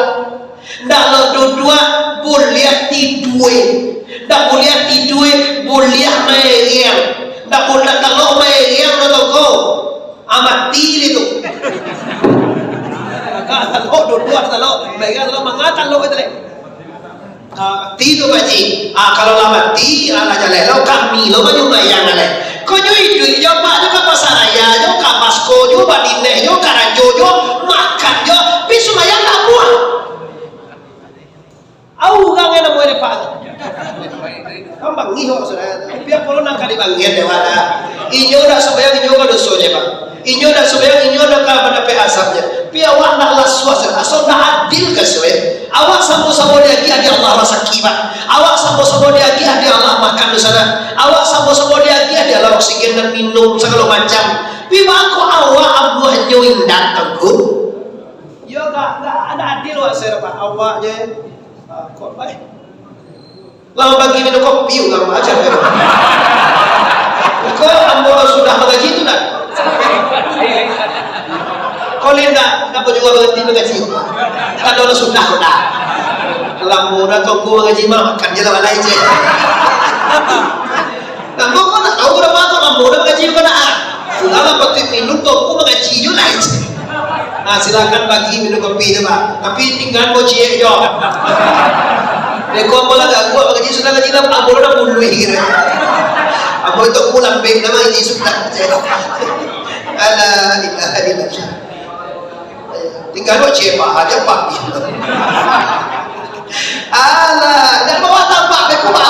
Ndak lo duduak, buliah tidue. Ndak buliah tidue, buliah maeriang. Ndak buliah talok maeriang, lo toko. Ah, mati deh tu. Tagak talok, duduak talok, maeriang talok, manga talok itu deh. Ah, mati tu, Pak Ji. Ah, kalau lah mati, ah, lah jaleh lo, kami lo banyumayang jaleh. Ko jo iduik jo, Pak, jo ka pasaraya jo, ka Pasko jo, badineh jo, karajo jo, makan jo, pi sumbayang ka amuah. Au urang nan namonyo Pak tu. Kan bangih awak, saudara. Tapi apo lo nan ka dibangihan dek awak dah? Inyo dak sumbayang, inyo ka dosonyo, Pak. Inyo dak sumbayang, inyo dak ka mandapek azabnyo. Tapi awak ndak lasuah, saudara. Aso ndak adil ka suwe. Awak samo-samo diagiah dek Allah rasaki, Pak. Awak samo-samo diagiah dek Allah makan di sana. Awak samo-samo diagiah dek Allah oksigen nan minum sagalo macam. Tapi baa kok awak amuahnyo indak, Tuangku? Yo, ndak, ndak, ndak adil awak, saudara, Pak. Awaknyo, ah, kok baik. Lah bagi minum kopi urang macam tu. Ko ambo sudah mangaji tu dah. Ko lin dah, ndak juo baranti mangaji. Kan urang sudah ko dah. Lambo dah toko mangaji mah, makan je lah balai je. Lambo ko nak tahu dah mah ko lambo dah mangaji ko nak. Sudah lah patuik minum toko mangaji je lah je. Nah, silakan bagi minum kopi tu, Pak. Tapi tingga ko ciek jo. Dek ko ambo lah gaguak mangaji, sudah ngaji lah, ambo lah muluih kiro. Ambo tu pulang bek dah mangaji sudah. Alah, ilaha illallah. Tingga ko ciek, Pak, aja, Pak. Alah, jan bawa tapak dek ko, Pak.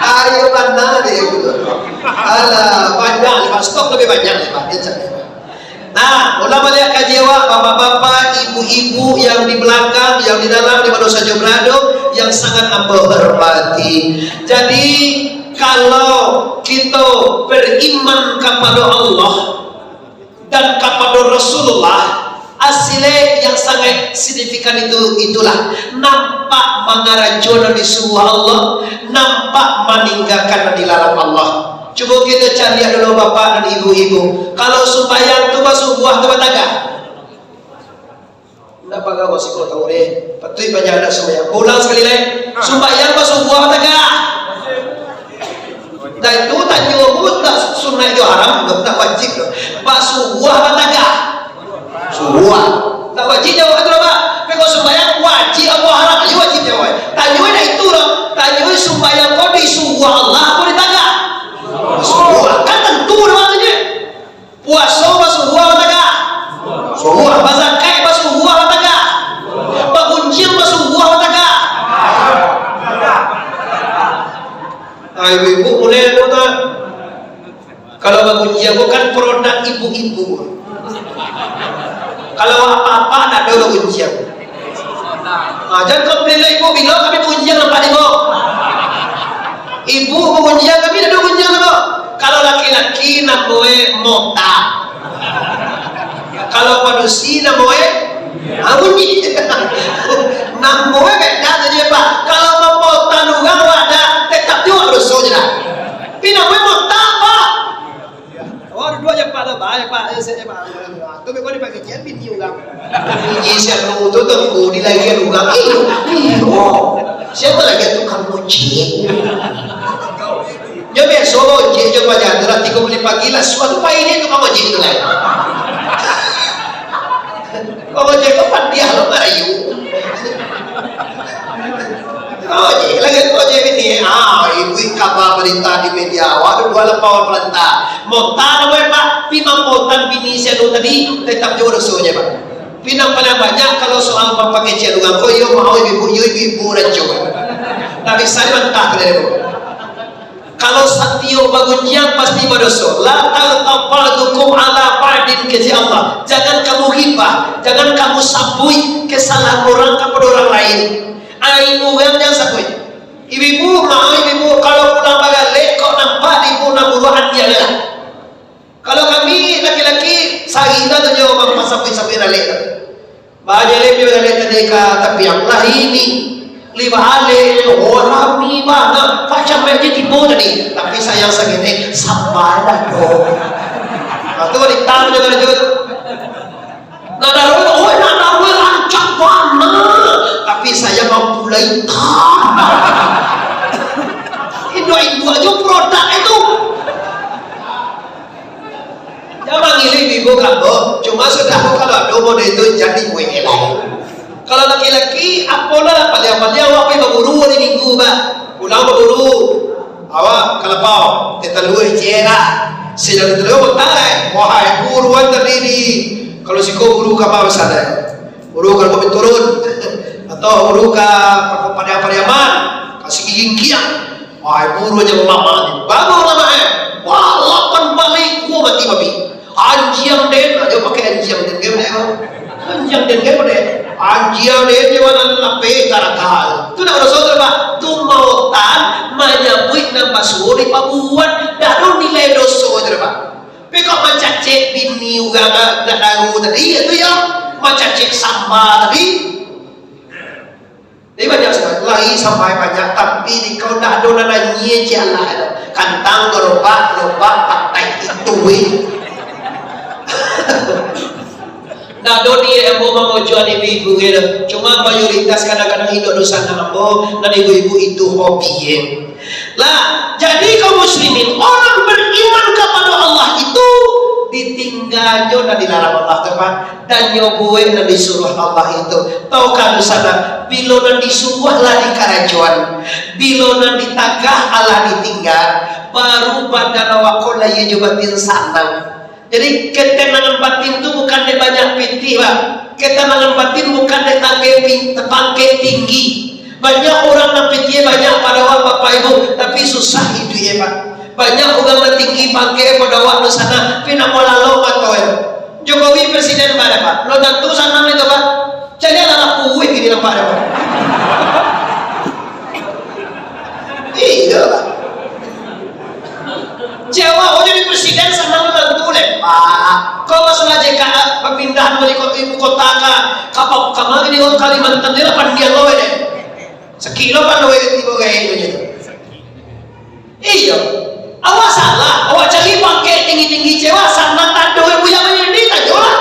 Ayo, mana deh, gitu. Alah, banyak, Pak. Stok lebih banyak, Pak. Dia cari. Nah, ulang baliak kaji awak, bapak-bapak, ibu-ibu yang di belakang, yang di dalam, di mana saja berada, yang sangat ambo hormati. Jadi, kalau kita beriman kepada Allah dan kepada Rasulullah, hasilnya yang sangat signifikan itu, itulah nampak mangarajo nan disuruah Allah, nampak maninggakan nan dilarang Allah. Cubo kito caliak dulu, bapak dan ibu-ibu. Kalau sumbayang tu basubuah tu batagah. Ndak paga ko siko tahu deh. Patuik banyak anak sumbayang. Ulang sakali lai. Sumbayang basubuah batagah. Dah itu tanyo pun ndak sunaik jo haram, ndak wajib tu. Basubuah batagah. Subuah. Ndak wajib jawab tu, Pak. Tapi kalau sumbayang wajib apo haram? Iyo wajib jawab. Tanyo dah itu lah. Tanyo sumbayang ko disuruah Allah apo ditagah? Subuah. Kan tentu dah waktunyo. Puaso basubuah batagah? Subuah. Bazakat basubuah batagah? Bagunjiang basubuah batagah? Ah, ibu-ibu mulai tu tak? Kalau bagunjiang tu kan produk ibu-ibu. Kalau apa-apa ndak ado bagunjiang. Ah, jan komplain lah ibu, bilo kami bagunjiang nampak ibu. Ibu bagunjiang, kami ndak ado bagunjiang tu. Kalau laki-laki namonyo mota. Kalau padusi namonyo, ah, bunyi. Namonyo beda sajo, Pak. Kalau mampotan urang wadah, tetap juo doso je lah. Tapi namonyo mota, Pak. Oh, duduak je, Pak, lah, baik, Pak. Eh, saya, Pak. Tu memang dipakai kian bini urang. Bini siapa tu, tu, tu, dilagian urang. Ih, ih, oh. Siapa lagi tukang ojek? Nyo biaso ojek jo paja tu lah, tigo baleh pagi lah, suatu pai dia tukang ojek tu lah. Tukang ojek tu pandiah lo marayu. Ojek lagi tu ojek bini. Ah, ibu kaba barita di media, waduh, dua lapau balanta. Mota namo, Pak, pi mampotan bini si anu tadi, tetap juo dosonyo, Pak. Pi nan paling banyak kalau soal mampakai ciek urang ko, iyo mau ibu-ibu, iyo ibu-ibu ranco. Ndak bisa dibantah tu dari ibu. Kalau satiok bagunjiang, pasti badoso. La taghtab ba'dukum ala ba'din, kecek Allah. Jangan kamu ghibah, jangan kamu sabuik kesalahan orang kepada orang lain. Aib urang jangan sabuik. Ibu-ibu, maaf ibu-ibu, kalau pulang bagalek, kok nampak di ibu nan buruak, andiang lah. Kalau kami laki-laki, sahari lah tu nyo mampasabuik-sabuik alek tu. Banyak lebih alek tadi ka tapi yang lain ni. Lima alek, oh, rami bana. Macam meja tipu tadi. Tapi sayang sakit, eh, sabar lah dong. Nah, tu ditang je kan tu. Nak darah, oh, nak darah rancak bana. Tapi saya mampu lah hitam. Indo-indo aja produk itu. Jan mangiluih ibu-ibu ka ambo, cuma sudah tu kalau ado model tu, jan dibuek lai. Kalau laki-laki, apolah, paliang-paliang awak pai baburu hari Minggu, bah. Pulang baburu, awak ka lapau, teh talua je lah. Sinan teh talua, utai. Wahai buruan tadi di, kalau siko buru ka ma sana? Buru ka Bukitturun, atau buru ka Padiaman-Padiaman, Masih giging kiang. Wah, buru aja ulama ni. Bama ulama, eh. Wah, lapan balai kuo mati babi. Anjiang den, aja pakai anjiang den, kan, eh. Anjiang den, kan, eh. Anjiang den, dia mana lapeh, karakal. Tu nak rasul tu, Pak. Tu mautan, manyabuik nan basuo dipabuat. Dak ado nilai doso tu, Pak. Tapi kok mancacek bini urang, ah, nak tahu tadi, ya tu ya. Mancacek samba tadi. Jadi banyak sangat, lai sampai banyak, tapi di kau ndak ado nan nanyie ciek lah, kantang, garobak, lobak, patai, itu, weh. Ndak ado ni ambo mangojo ibu-ibu gitu. Cuma mayoritas kadang-kadang indak dosa ambo, nan ibu-ibu itu hobi, ya. Lah, jadi kaum muslimin, orang beriman kepada Allah itu ditingganyo nan dilarang Allah tu, Pak. Dan nyo buek nan disuruah Allah itu. Tahukah di sana, bilo nan disuruah lah dikarajoan, bilo nan ditagah alah ditingga, baru badan awak ko lahia jo batin sanang. Jadi, ketenangan batin tu bukan dek banyak pitih, Pak. Ketenangan batin bukan dek tangke pin-, pangkek tinggi. Banyak urang nan pitih banyak pado awak, Bapak Ibu, tapi susah iduiknyo, Pak. Banyak urang nan tinggi pangkek pado awak tu sanang, tapi namo lalok mato, yo. Jokowi presiden, Pak, Pak. Lo tantu sanang itu, Pak. Caliaklah lah kuih gini nampak, Pak. Iyo, Pak. Jawa, oh, jadi presiden sanang tantu deh, Pak. Kau masalah J K, pemindahan wali kota, ibu kota ka, ka, ka mana ni, Kalimantan, dia lah pandiang lo deh. Sakilo pan lo tibo gaya itu je. Iyo. Awak salah, awak cari pangkek tinggi-tinggi, cewa sanang tando, buya manyadi, tanyolah.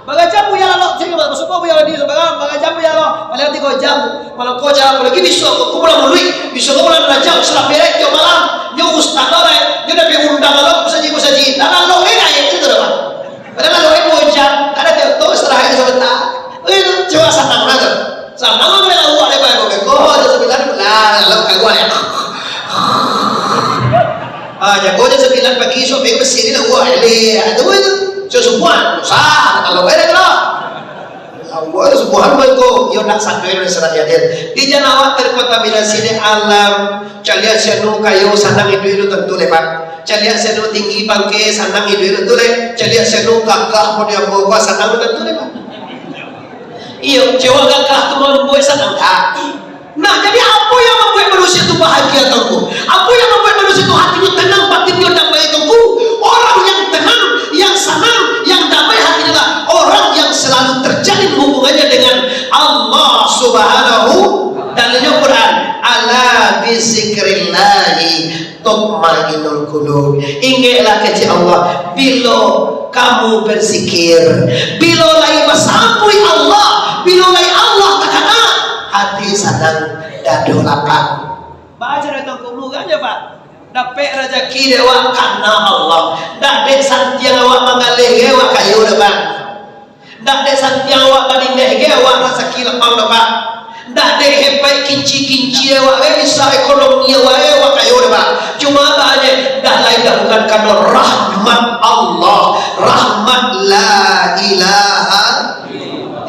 Bara jam buya lalok, cari, maksud ko buya manyadi, bara, bara jam buya lalok, paling tigo jam. Malam ko jam, lagi bisuak ko, ko bulan Muluik, bisuak ko bulan Rajab, salah berek tiok malam, nyo ustaz lo, eh, nyo dah diundang lo, musajik-musajik, dah lalok, eh, kayak itu dah, Pak. Padahal lalok, eh, duo jam, kada tiok tu, istirahat sabanta. Oh, itu, coba sanang lah tu. Sanang lah, kalau awak lebar ko, ko, jam sambilan, lah, lalok, kaguan, ya. Ah, jago jam sambilan pagi, suami masih ni lah, wah, eleh, ah, tu, itu. So, subuhan, susah, kalau eleh, kalau. Allah subhanahu wa ta'ala, yo nak sadar dari sana hadir. Di jan awak terkontaminasi dek alam. Caliak si anu kayo sanang iduik tu tantu lebat. Caliak si anu tinggi pangke sanang iduik tu le. Caliak si anu gagah pun yang bawa sanang tu tantu lebat. Iyo, cewa gagah tu mambuek sanang tak? Nah, jadi apo yang mambuek manusia tu bahagia, Tuanku? Apo yang mambuek manusia tu hatinyo tenang, batinnyo damai, Tuanku? Orang yang tenang, yang sanang, yang damai hatinyo lah orang yang selalu terjalin hubungannya dengan Allah Subhanahu, dalilnyo Quran, "Ala bizikrillahi tatmainnul qulub." Ingeklah kecek Allah, bilo kamu berzikir, bilo lai basambuik Allah, bilo lai Allah takana, hati sanang, dado lapang. Baca dari Tuanku, murah je, Pak. Dapek razaki dek awak karano Allah. Ndak dek santiang awak manggaleh, awak kayo dah, Pak. Ndak dek santiang awak badineh ge, awak rasaki lapang doh, Pak. Ndak dek hebaik kinci-kinci awak ge, bisa ekonomi awak ge, awak kayo doh, Pak. Cuma apo je, ndak lain ndak bukan karano rahmat Allah, rahmat la ilaha.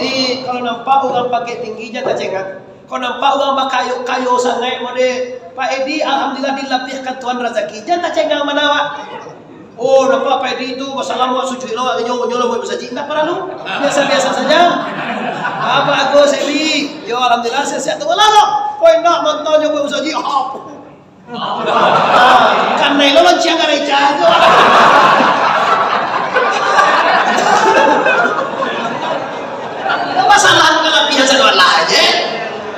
Di, kalau nampak urang pangkek tinggi, jan tacengak. Kok nampak urang bakayo-kayo sangaik mode, Pak Edi, alhamdulillah dilabiahkan Tuhan razaki. Jan tacengang bana awak. Oh, nampak Pak Edi tu basalam awak sujuik lo, awak nyo, nyo lo buek musajik. Indak paralu. Biasa-biasa saja. Apo Agus, Edi? Yo, alhamdulillah, sehat-sehat tu lah lo. Kok indak mantanyo buek musajik? Apo? Kanai lo lonceng gareja tu. Masalah kalabihan sadolah je.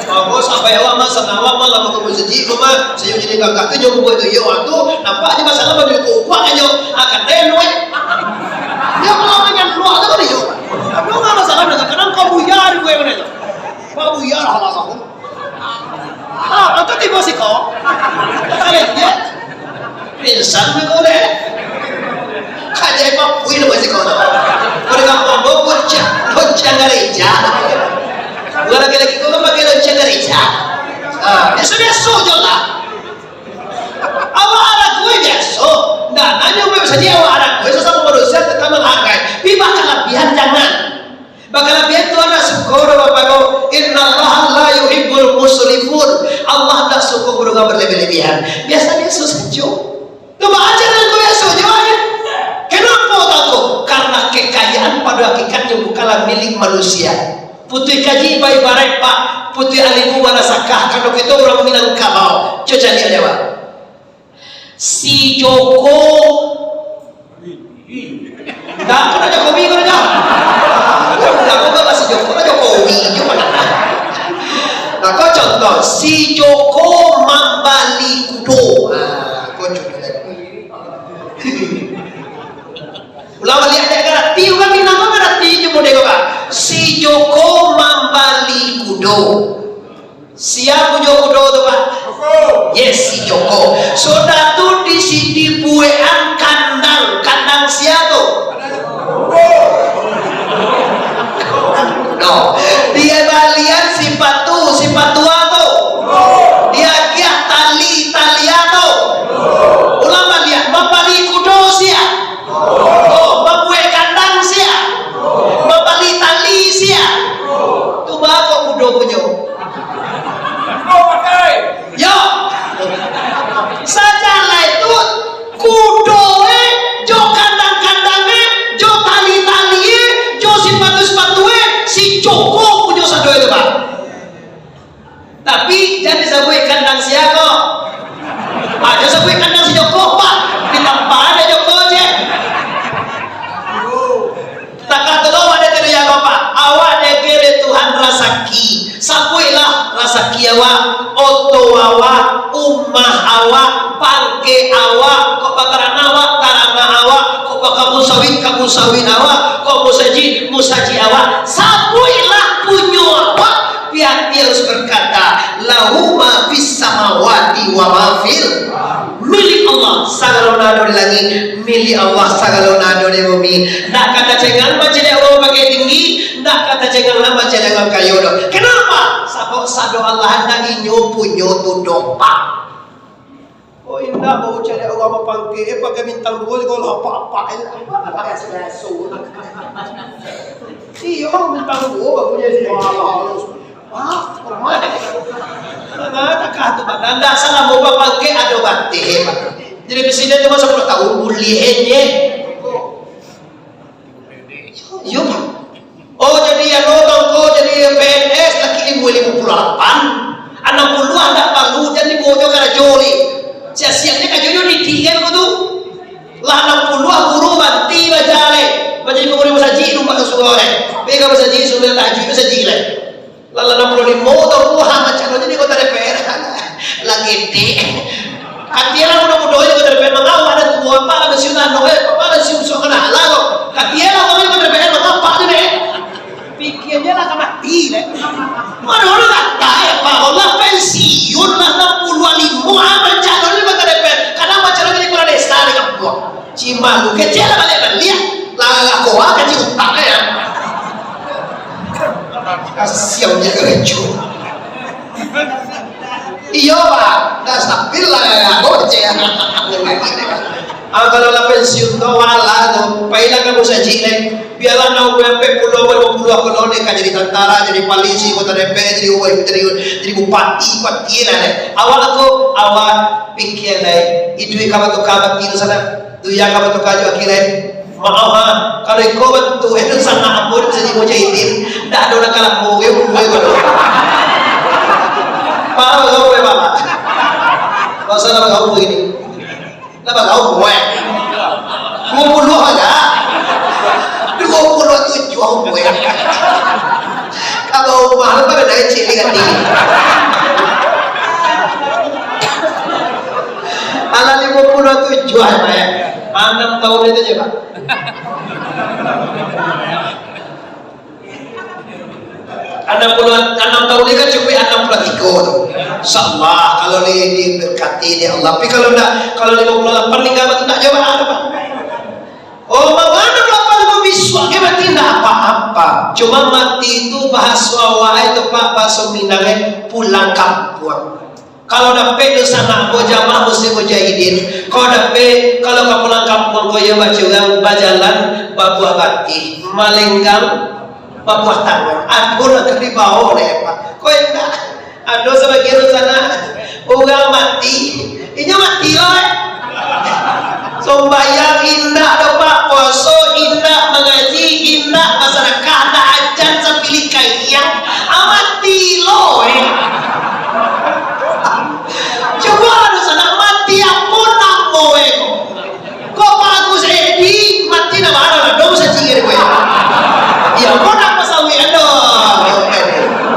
Bagus, sampai awak mah, sanang awak mah, lama kamu sejik tu mah, sayo jadi kakak tu, nyo buat tu, yo, tu, nampak je masalah baju kukuak aja. Ah, kanai lo, eh. Dia kalau dengan luar tu kan, yo. Aduh, nggak masalah, kadang kau buyar, gue mana tu. Kau buyar, hal-hal. Ah, atau tibo siko. Tarik je. Pingsan me kau deh. Kajai papui lo siko tu. Kau dengan mambo bocah, bocah gareja. Bukan laki-laki kau kan pakai loncat gareja. Ah, biasa-biasa je lah. Awak anak gue biasa. Nah, nanya gue saja awak anak gue sesama manusia tetap menghargai. Tapi bakal labihan jangan. Bakalabiahan tu ndak suko doh, Bapak, ko. Innallaha la yuhibbul musrifin. Allah ndak suko urang berlebih-lebihan. Biasa-biasa sajo. Tu baaja nan ko biaso jo, eh. Kenapa takut? Karena kekayaan pada hakikatnya bukanlah milik manusia. Putuih kaji ba-, ibaraik, Pak, putuih alimu manasakah, kalau kito urang Minangkabau. Cubo caliak aja, Pak. Si Joko. Ndak, ko ndak Jokowi, ko ndak. Ndak, ko ndak si Joko, ndak Jokowi, Joko ndak. Nah, ko contoh, si Joko mambali kudo. Ah, ko contoh. Ulang baliak, dek, ngarati, urang Minang mah ngarati jo model ko, Pak. Si Joko mambali kudo. Sia punyo kudo tu, Pak? Yes, si Joko. Sudah tu di sini buekan kandang. Kandang sia tu? No. Dia balian sipatu, sipatua tu? Dia agiah tali, talia tu? Ulang baliak, mambali kudo sia? Oh, mambuek kandang sia? Mambali tali sia? Tu baa ko kudo punyo? Yo. Sajalai tu, kudo e, jo kandang-kandang e, jo tali-tali e, jo sipatu-sipatu e, si Joko punyo sado itu, Pak. Tapi, jan disabuik kandang sia ko. Ajo sabuik kandang si Joko, Pak. Di tampa ado Joko je. Takah tu lo, ado tadi ya, Bapak. Awak diberi Tuhan rasaki. Sabuiklah rasaki awak, oto awak, umah awak, pangkek awak, kok batarana awak, tarana awak, kok bakabunsawit, kabunsawit awak, kok musajik, musajik awak. Sabuiklah punyo awak. Pihak dia harus berkata, "Lahu ma fis samawati wa ma fil." Milik Allah sagalo nan ado di langik, milik Allah sagalo nan ado di bumi. Ndak ka tacengang mancaliak urang pakai tinggi, ndak ka tacengang lah mancaliak urang kayo doh. Kenapa? Sabab sado Allah handak inyo punyo tu doh, Pak. Oh, indak, bau caliak urang bapangkek, eh, pakai bintang duo juo lah, apak-apak, eh, biaso-biaso. Iyo, bintang duo baru jadi. Wah, rumah. Nah, takah tu, Pak. Ndak, salamo bapangkek ado bateh, Pak. Jadi presiden tu masa puluah tahun, buliah je. Iyo, Pak. Oh, jadi anu, tongko jadi P N S, laki limo, limo puluah lapan. Anam puluah ndak palu, jan dibawa jo karajo lai. Siang-siangnyo karajonyo didik kan ko tu. Lah anam puluah guru banti baja lai. Manjadi pangurus masajik, numpang ka surau lai. Pai ka masajik, subuah tahajud masajik lai. Lah, lah anam puluah limo taun, wah, macam mano jadi anggota D P R. Lah gedek. Katilah mudo-mudo jadi anggota D P R, mangawak dah tuo, apak lah pensiun anu, eh, apak lah pensiun sok kana halal kok. Katilah urang anggota D P R, mangawak apak tu deh. Pikianyo lah ka mati deh. Mano urang kata, eh, Pak, lah pensiun lah anam puluah limo, ah, mancalon jadi anggota D P R. Kadang mancalon jadi kepala desa di kampuang. Cima lu kecil lah baliak-baliak. Lah, lah, koa kecil utak ya. Kasian dia kerejo. Iyo, Pak. Dah stabil lah, ya, ya. Oh, cek. Ah, kalau lah pensiun tu, walah tu. Pailah ka musajik, deh. Bialah nak umua ampek puluah, limo puluah, kalau deh, ka jadi tantara, jadi polisi, anggota D P R, jadi, jadi, jadi bupati, bupati lah, deh. Awak tu, awak pikir, deh. Iduik ka batuka mati tu sanak. Dunia ka batuka jo akhirat. Maaf, ha. Kalau iko bantuak, eh, tu sanak ambo ni bisa jadi mujahidin. Ndak ado nan ka lamo, eh, umua ko tu. Maaf, bagaul, eh, Bapak. Masalah bagaul ini. Lah bagaul, eh. Duo puluah aja. Duo puluah tujuah umua. Kalau umah lah pada naik cilik hati. Alah limo puluah tujuah, Pak, ya. Anam tahun itu aja, Pak. Anam puluah, anam tahun ni kan cukup anam puluah tigo tu. Insya Allah, kalau di, diberkati dek Allah. Tapi kalau ndak, kalau limo puluah lapan ni nggak, ndak jauh lah, Pak. Oh, mangana lapan limo bisuak ke mati ndak apa-apa. Cuma mati tu bahaso awak itu, Pak, bahaso Minang, eh, pulang kampuang. Kalau dapek tu sanak ko jamaah muslim mujahidin, kalau dapek, kalau ka pulang kampuang ko iyo bajalan, bajalan babuah batih, malenggang, Papuatan, ado nan ka dibawo dek, Pak. Kok indak? Ado sabagian di sana, urang mati, inyo mati lo, eh. Sumbayang indak do, Pak. Puaso indak, mangaji indak, basadakah indak, ajan sapilih kaiang, ah, mati lo, eh. Cubo lah di sana, mati apo namo, eh, ko? Kok Pak Agus Edi mati, nak bana lah dong saji kiri gue. Iyo, kok nak pasawi ado.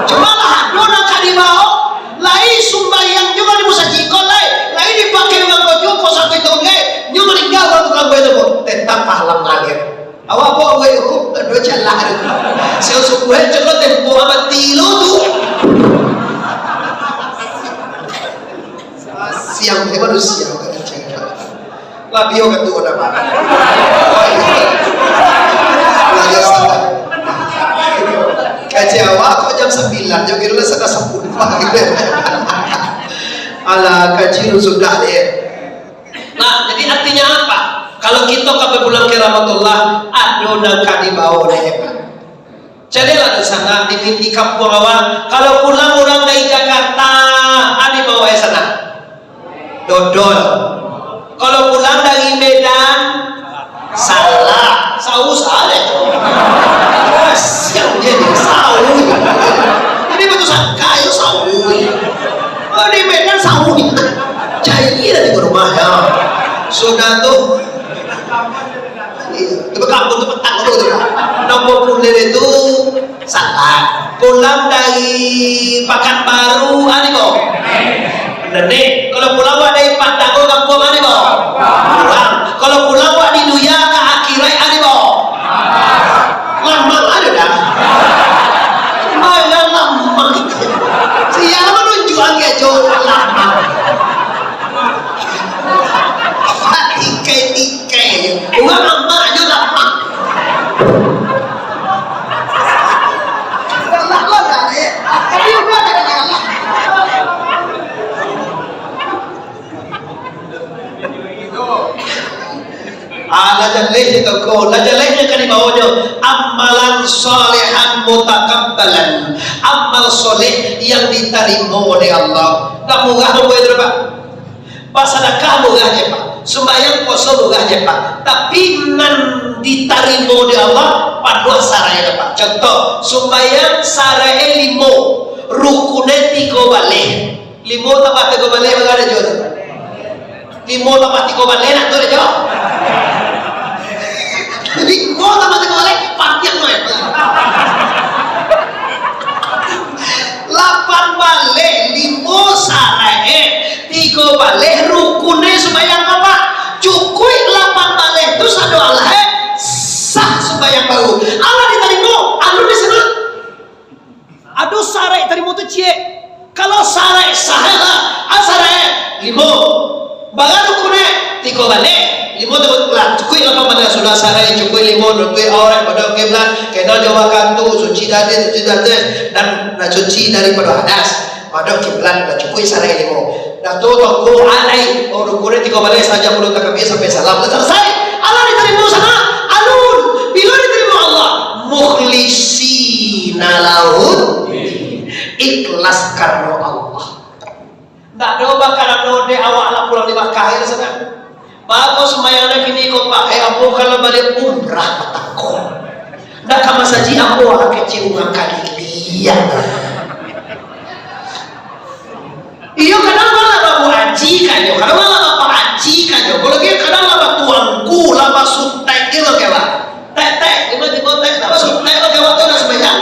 Cuma lah ado nan ka dibawo, lai sumbayang juo di musajik ko, lai, lai dipakai urang ko juo, kok sampai tongge, nyo maningga urang tukang gue tu, tetap pahala ngalir. Awak kok gue tu, ado jalan. Siang subuh, eh, coba tempo mati lo tu. Siang, eh, manusia, bukan anjing. Labiah ka tuo dah, Pak. Kaji awak kok jam sambilan, jam kira lah satangah sapuluah, Pak. Alah, kaji lu sudah deh. Nah, jadi artinya apa? Kalau kita ka pulang ka rahmatullah, ado nan ka dibawo dek, Pak. Caliaklah di sana, di, di kampuang awak. Kalau pulang urang dari Jakarta, a dibawo di sana? Dodol. Kalau pulang dari Medan, salak. Sawu saleh. Siang je ni, sawu. Jadi, batu sangka, yo, sawu. Oh, di Medan, sawu. Cari lah di rumah, ya. Sudah tu, Iyo, tu bakampung tu patang tu. Nomor puluah itu salah. Pulang dari Pakanbaru, a dibawo? Nenek. Kalau pulang wak dari Padang, kampuang, a dibawo? Pulang. Kalau pulang wak di dunia ka akhirat, a dibawo? Lamang ado dah. Alah, lamang. Sia manunjuak angke jo lamang. Tikai-tikai je. Urang amak je lapak. Galak lo, galak. Tapi udah ada galak. Ah, lah jaleh itu ko, lah jaleh yang ka dibawo nyo, amalan salihan mutakabbalan, amal soleh yang ditarimo oleh Allah. Ndak murah tu, Pak. Basadakah murah je, Pak. Sumbayang puaso murah je, Pak. Tapi nan ditarimo dek Allah, panuah saraiknyo, Pak. Contoh, sumbayang saraiknyo limo, rukunnyo tigo baleh. Limo tambah tigo baleh, bara ado jo tu? Limo tambah tigo baleh, nak tu ado jo? Limo tambah tigo baleh, panjang tu, eh. Lapan baleh, limo saraik, tigo baleh rukunnyo sumbayang, Pak. Cukuik lapan baleh tu sado alah, eh, sah sumbayang baru. Alah ditarimo, alun disunat. Ado saraik tarimo tu ciek. Kalau saraik sah, ah, saraik limo. Bara rukunnyo? Tigo baleh. Limo tu lah, cukuik lapan baleh, sudah saraik, cukuik limo, nutuik aurat, madok kiblat, kena jo wakatu, suci dari, suci dari, dan, dan suci daripado hadas. Madok kiblat, lah cukuik saraik limo. Dah tu, tongko alai, oh, rukunnyo tigo baleh saja, puluah takbir sampai salam. Lah salasai. Alah ditarimo sana? Alun. Bilo ditarimo Allah? Mukhlisina lahud. Ikhlas karano Allah. Ndak ado bakarano dek awak lah pulang di Makkah, yo, saudara. Bagus sumbayang nan kini ko, Pak. Eh, ambo kalau baliak umrah patako. Ndak ka masajik ambo, ah, kecek urang kaliliang. Iyo, kadang lah babu aji kanyo, kadang lah bapak aji kanyo, kalau lagi kadang lah batuangku, lah basutek gitu, kawan. Tek, tek, tiba-tiba tek, lah basutek, kawan, tu dah sumbayang.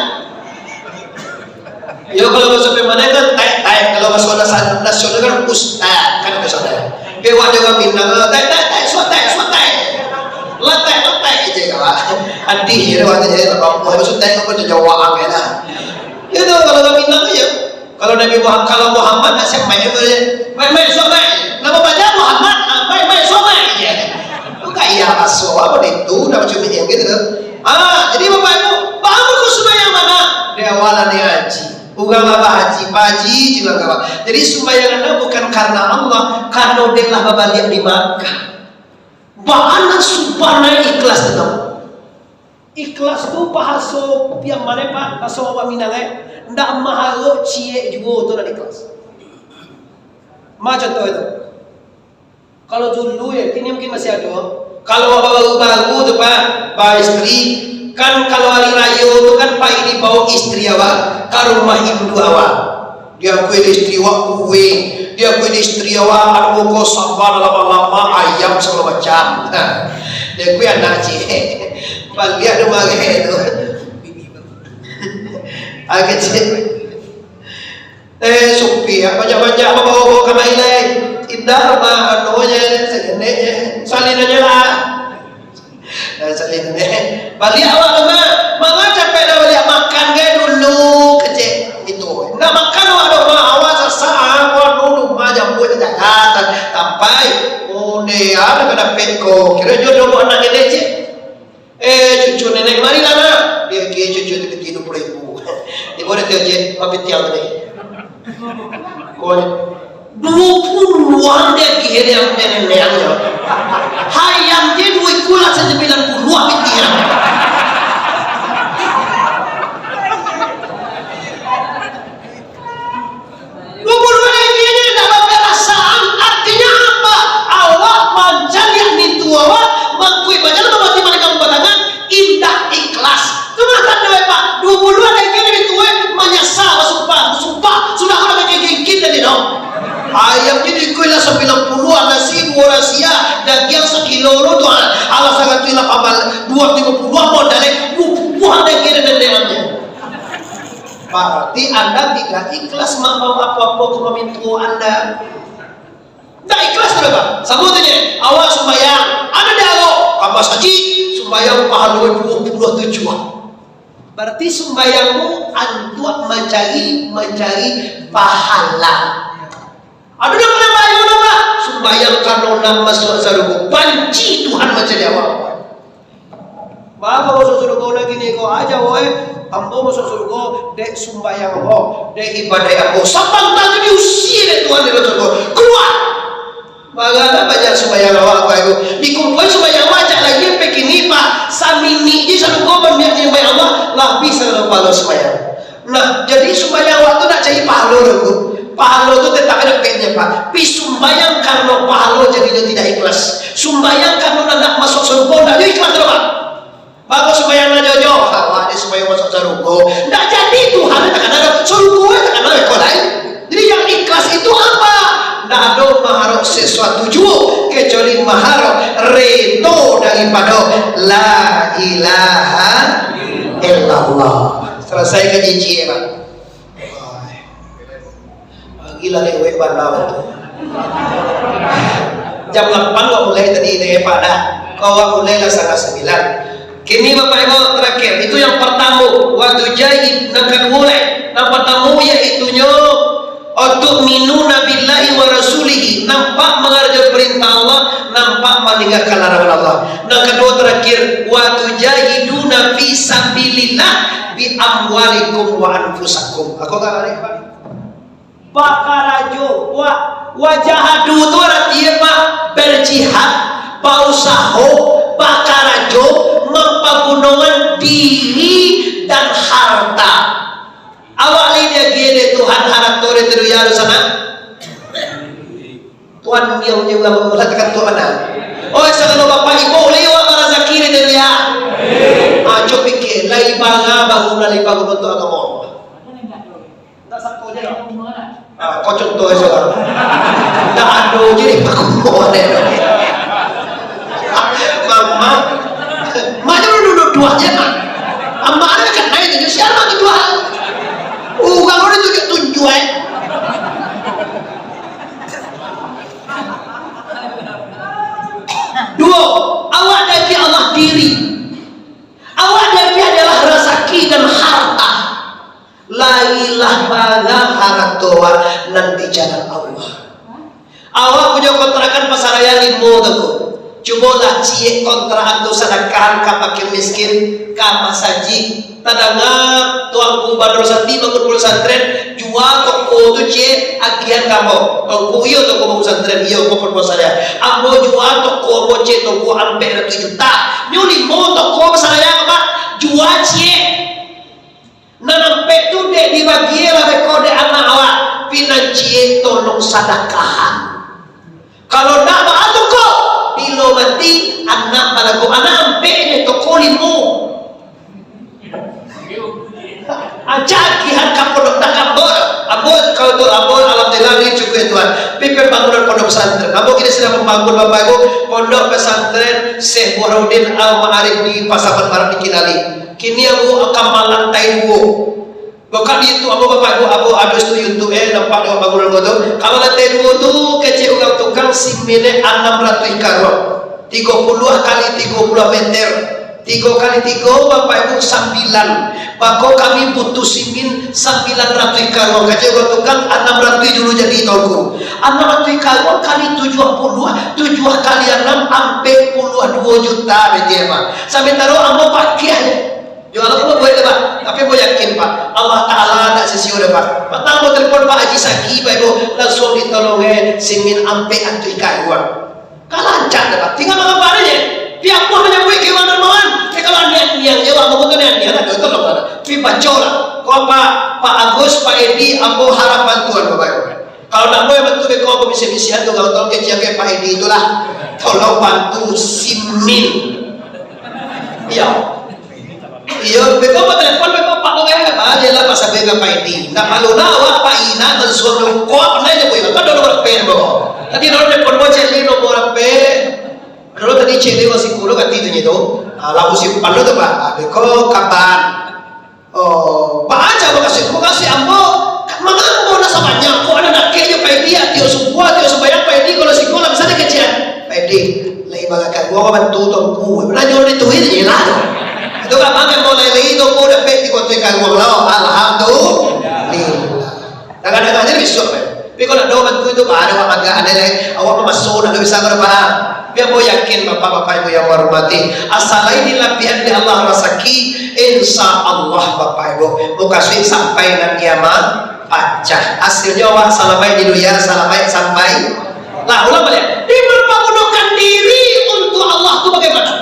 Yo, kalau baso Pemane kan tek, tek. Kalau baso nasa-, nasional kan ustaz, kan biasa tek. Pi wak jo kami, nah, tek, tek, tek, suat tek, suat tek. Letek, letek je kawan. Adih je, wak je, lah mampu. Baso tek, apa je, jawab angin lah. Itu kalau kami nang je. Kalau Nabi Muhammad, kalau Muhammad, nak siap main apa je? Main, main, suat main. Nama baca Muhammad? Ah, main, main, suat main je. Bukan iya, baso, apa itu? Dah macam ni, gitu tu. Ah, jadi Bapak Ibu, bagus sumbayang mana? Di awal ni haji. Urang lah bahaji, bahaji juga kawan. Jadi sumbayang anda bukan karena Allah, karena dia lah babaliak di Makkah. Baanak subana ikhlas tu. Ikhlas tu bahaso pian mane, Pak? Bahaso awak Minang, eh? Ndak maharok ciek juo tu nan ikhlas. Ma contoh itu. Kalau dulu ya, kini mungkin masih ado. Kalau baru-baru tu, Pak, ba istri, kan kalau hari rayo tu kan pai dibawa istri awak ka rumah indu awak. Diakui dek istri awak kue, diakui dek istri awak ado muko samba lama-lama, ayam sagalo macam. Nah, diakui anak ciek. Baliak tu mareh tu. Agak ciek. Eh, supi, ah, banyak-banyak babawa-bawa kamari lai. Indak mah, anu je, sajenek je. Salin aja lah. Nah, salin je. Baliak awak tu mah. Manga capek dah baliak, makan gai dulu, kecek. Itu. Indak makan awak tu mah. Awak sasak, ah, awak dulu mah, jambu je jalan. Sampai. Oh, ni, ah, dah dapek ko. Kiro jodoh anak ini, cek. Eh, cucu nenek, marilah, nak. Dia ke cucu tu piti dua puluh ribu. Dia boleh kerja, apa tiang tadi? Kau ni. Dua puluhan dia ke dia nenek-neneknya. Hayam dia dua ikul lah, sembilan puluh apa tiang. Gubernur ini indak baparasaan, artinya apa? Awak mancaliak mintu awak, mangkui bajalan mamati manikam batangan, indak ikhlas. Tu mah tando, eh, Pak. Dua puluh ada yang kini mintu, eh, manyasa, basumpah, basumpah. Sudah awak dah kagingkin tadi, no. Ayam jadi kuih lah sambilan puluh, nasi dua rasia, dagiang sakilo lo tu, ah. Alah saratuih lapan baleh, dua limo puluh, apa dah, eh? Dua puluh ada yang kini dan dia. Berarti anda tidak ikhlas mambawa apo-apo ka mamintuo anda. Ndak ikhlas tu, Pak. Samo tu je. Awak sumbayang, anda di awak, ka masajik, sumbayang pahalo dua puluh tujuh. Berarti sumbayangmu antuak mancari, mancari pahala. Ado nan pandai bayar, Pak? Sumbayang karano nak masuak sarugo. Banci Tuhan mancari awak. Mako masuak sarugo nan kini ko aja, woi. Ambo masuak sarugo dek sumbayang ambo, dek ibadah ambo. Sabanta tu diusia dek Tuhan dari sarugo. Kaluar! Bagalah banyak sumbayang awak, Bapak Ibu. Dikumpuan sumbayang awak, ajak lagi sampai kini, Pak. Saminik je sarugo baniat sumbayang awak, labiah sagalo pahalo sumbayang. Nah, jadi sumbayang awak tu nak cari pahalo dulu. Pahalo tu tetap dapeknyo, Pak. Pi sumbayang karano pahalo jadinyo tidak ikhlas. Sumbayang karano nak masuak sarugo, ndak jo ikhlas tu, Pak. Bagus sumbayang nak jojo, awak ni sumbayang masuak sarugo. Ndak jadi Tuhan takana doh, sarugo takana iko lain. Jadi yang ikhlas itu apa? Ndak ado maharok sesuatu juo kecuali maharok redo daripado la ilaha illallah. Selesai ka ciek, Pak. Pagi lah lewat bana tu. Jam lapan awak mulai tadi, dah hebat dah. Kau awak mulai lah satangah sambilan. Kini Bapak Ibu terakhir, itu yang pertama, waktu jahid, nan kaduo lai. Nan pertama yaitunyo, "Wa tu'minuna billahi wa rasulihi", nampak mangarajokan perintah Allah, nampak maninggakan larangan Allah. Nan kaduo terakhir, "Wa tujahiduna fi sabilillah bi amwalikum wa anfusakum." Aku tak tarik, Pak. Bakarajo, wa, wajahadu tu artinyo, Pak, berjihad, bausaho, bakarajo, mampagunoan diri dan harta. Awak lai diagiah dek Tuhan harato dari tu dunia tu sanak? Tuhan yang punya ulang ulang tekan Tuhan mana? Oh, sagalo bapak ibu lai awak barazaki dari tu dunia. Ah, cubo pikir, lai banga baru lai baru bantuak agamo. Ndak sangko je lah. Ah, kau contoh aja lah. Ndak ado je ni, aku bawa deh. Mama, mak je duduk dua je, Mak. Amak ada kat lain je, siapa tu dua? Urang udah tunjuk-tunjuk, eh. Duo, awak dari Allah diri. Awak dari adalah rasaki dan harta. Lailah banga harato awak nan di jalan Allah. Awak punyo kontrakan Pasaraya limo tu ko. Cubolah ciek kontrakan tu sadakahan ka fakir miskin, ka masajik. Tadanga Tuanku Badrul Sati bangun pesantren, jua toko tu ciek agiahan ka ambo. Tuanku, iyo toko pesantren, iyo ko Pasaraya. Ambo jua toko ambo ciek, toko ampek ratuih juta. Nyo limo toko Pasaraya, Pak. Jua ciek. Nan ampek tu dek dibagi lah beko dek anak awak. Pi nan ciek tolong sadakahan. Kalau ndak baa tu ko, bilo mati anak balago, anak ampek je toko limo. Aja agihan ka pondok, dak ka ambo. Ambo, kalau tu ambo, alhamdulillah, ni cukuik, Tuhan. Pi pambangunan pondok pesantren. Ambo kini sadang mambangun, Bapak Ibu, pondok pesantren Syekh Burhanuddin Al-Ma'arif di Pasaman Barat di Kinali. Kini ambo ka malantai duo. Buka di YouTube ambo, Bapak Ibu, ambo ado situ YouTube, eh, nampak di bangunan ambo tu. Kalau lantai duo tu, kecek urang tukang, simannyo anam ratuih karuang. Tigo puluah kali tigo puluah meter. Tigo kali tigo, Bapak Ibu, sambilan. Mako kami butuh simin sambilan ratuih karuang. Kecek urang tukang, anam ratuih dulu jadi, Tuanku. Anam ratuih karuang kali tujuah puluah, tujuah kali anam, ampek puluah duo juta, betul, Pak? Samantaro ambo pakiah. Yo, ambo buek deh, Pak. Tapi ambo yakin, Pak, Allah Taala ndak sisio deh, Pak. Patang ambo telepon Pak Haji Saki, Pak Ibu, langsuang ditolong, eh, simin ampek ratuih karuang. Ka lancar deh, Pak. Tingga mangapa je. Pi ambo manyabuik keimanan mawan. Eh, kalau niat-niat je, Pak, ambo tu niat-niat lah, tolong lah. Pi baco lah. Ko Pak, Pak Agus, Pak Edi, ambo harap bantuan, Bapak Ibu. Kalau ndak buliah bantu beko, ambo bisiak-bisiak tu, kalau tolong kecek Pak Edi tu lah. Tolong bantu simin. Iyo. Iyo, beko batelepon, beko Pak Oke, ah, je lah, Pak, sampai ka Pak Edi. Ndak malu lah, awak Pak Ina, Mansur, Lungkok, pernah je, Pak Ina. Kan nomor H P, beko. Tadi nomor telepon, beko cek ni nomor H P. Dulu tadi cek ni masih kulo kati tu, tu. Ah, lalu simpan dulu tu, Pak. Ah, beko kaban. Oh, baa caro makasuik? Makasuik ambo, mangko ambo nak sabanyak ko, anak dakek jo Pak Edi, tiok subuah, tiok sumbayang, Pak Edi, kalau siko lah bisa dikecekan. Pak Edi, lai barakan, gua bantu Tuanku. Nanyo di tuit je lah. Itu kan makan mulai lagi tu, gua dapek di kota Karuang lah. Alhamdulillah. Kadang-kadang aja bisuak, eh. Tapi kalau ado bantu itu, baru awak makan, ada lai, awak mamaso, nak bisa berapa? Tapi ambo yakin, Bapak-bapak, Ibu yang ambo hormati, asa lai dilabiahan dek Allah rasaki, insya Allah, Bapak Ibu, mukasuik sampai nan kiamat pacah. Hasilnyo awak salamaik di dunia, salamaik sampai. Lah, ulang baliak. Di mampagunokan diri untuak Allah tu bagaimana?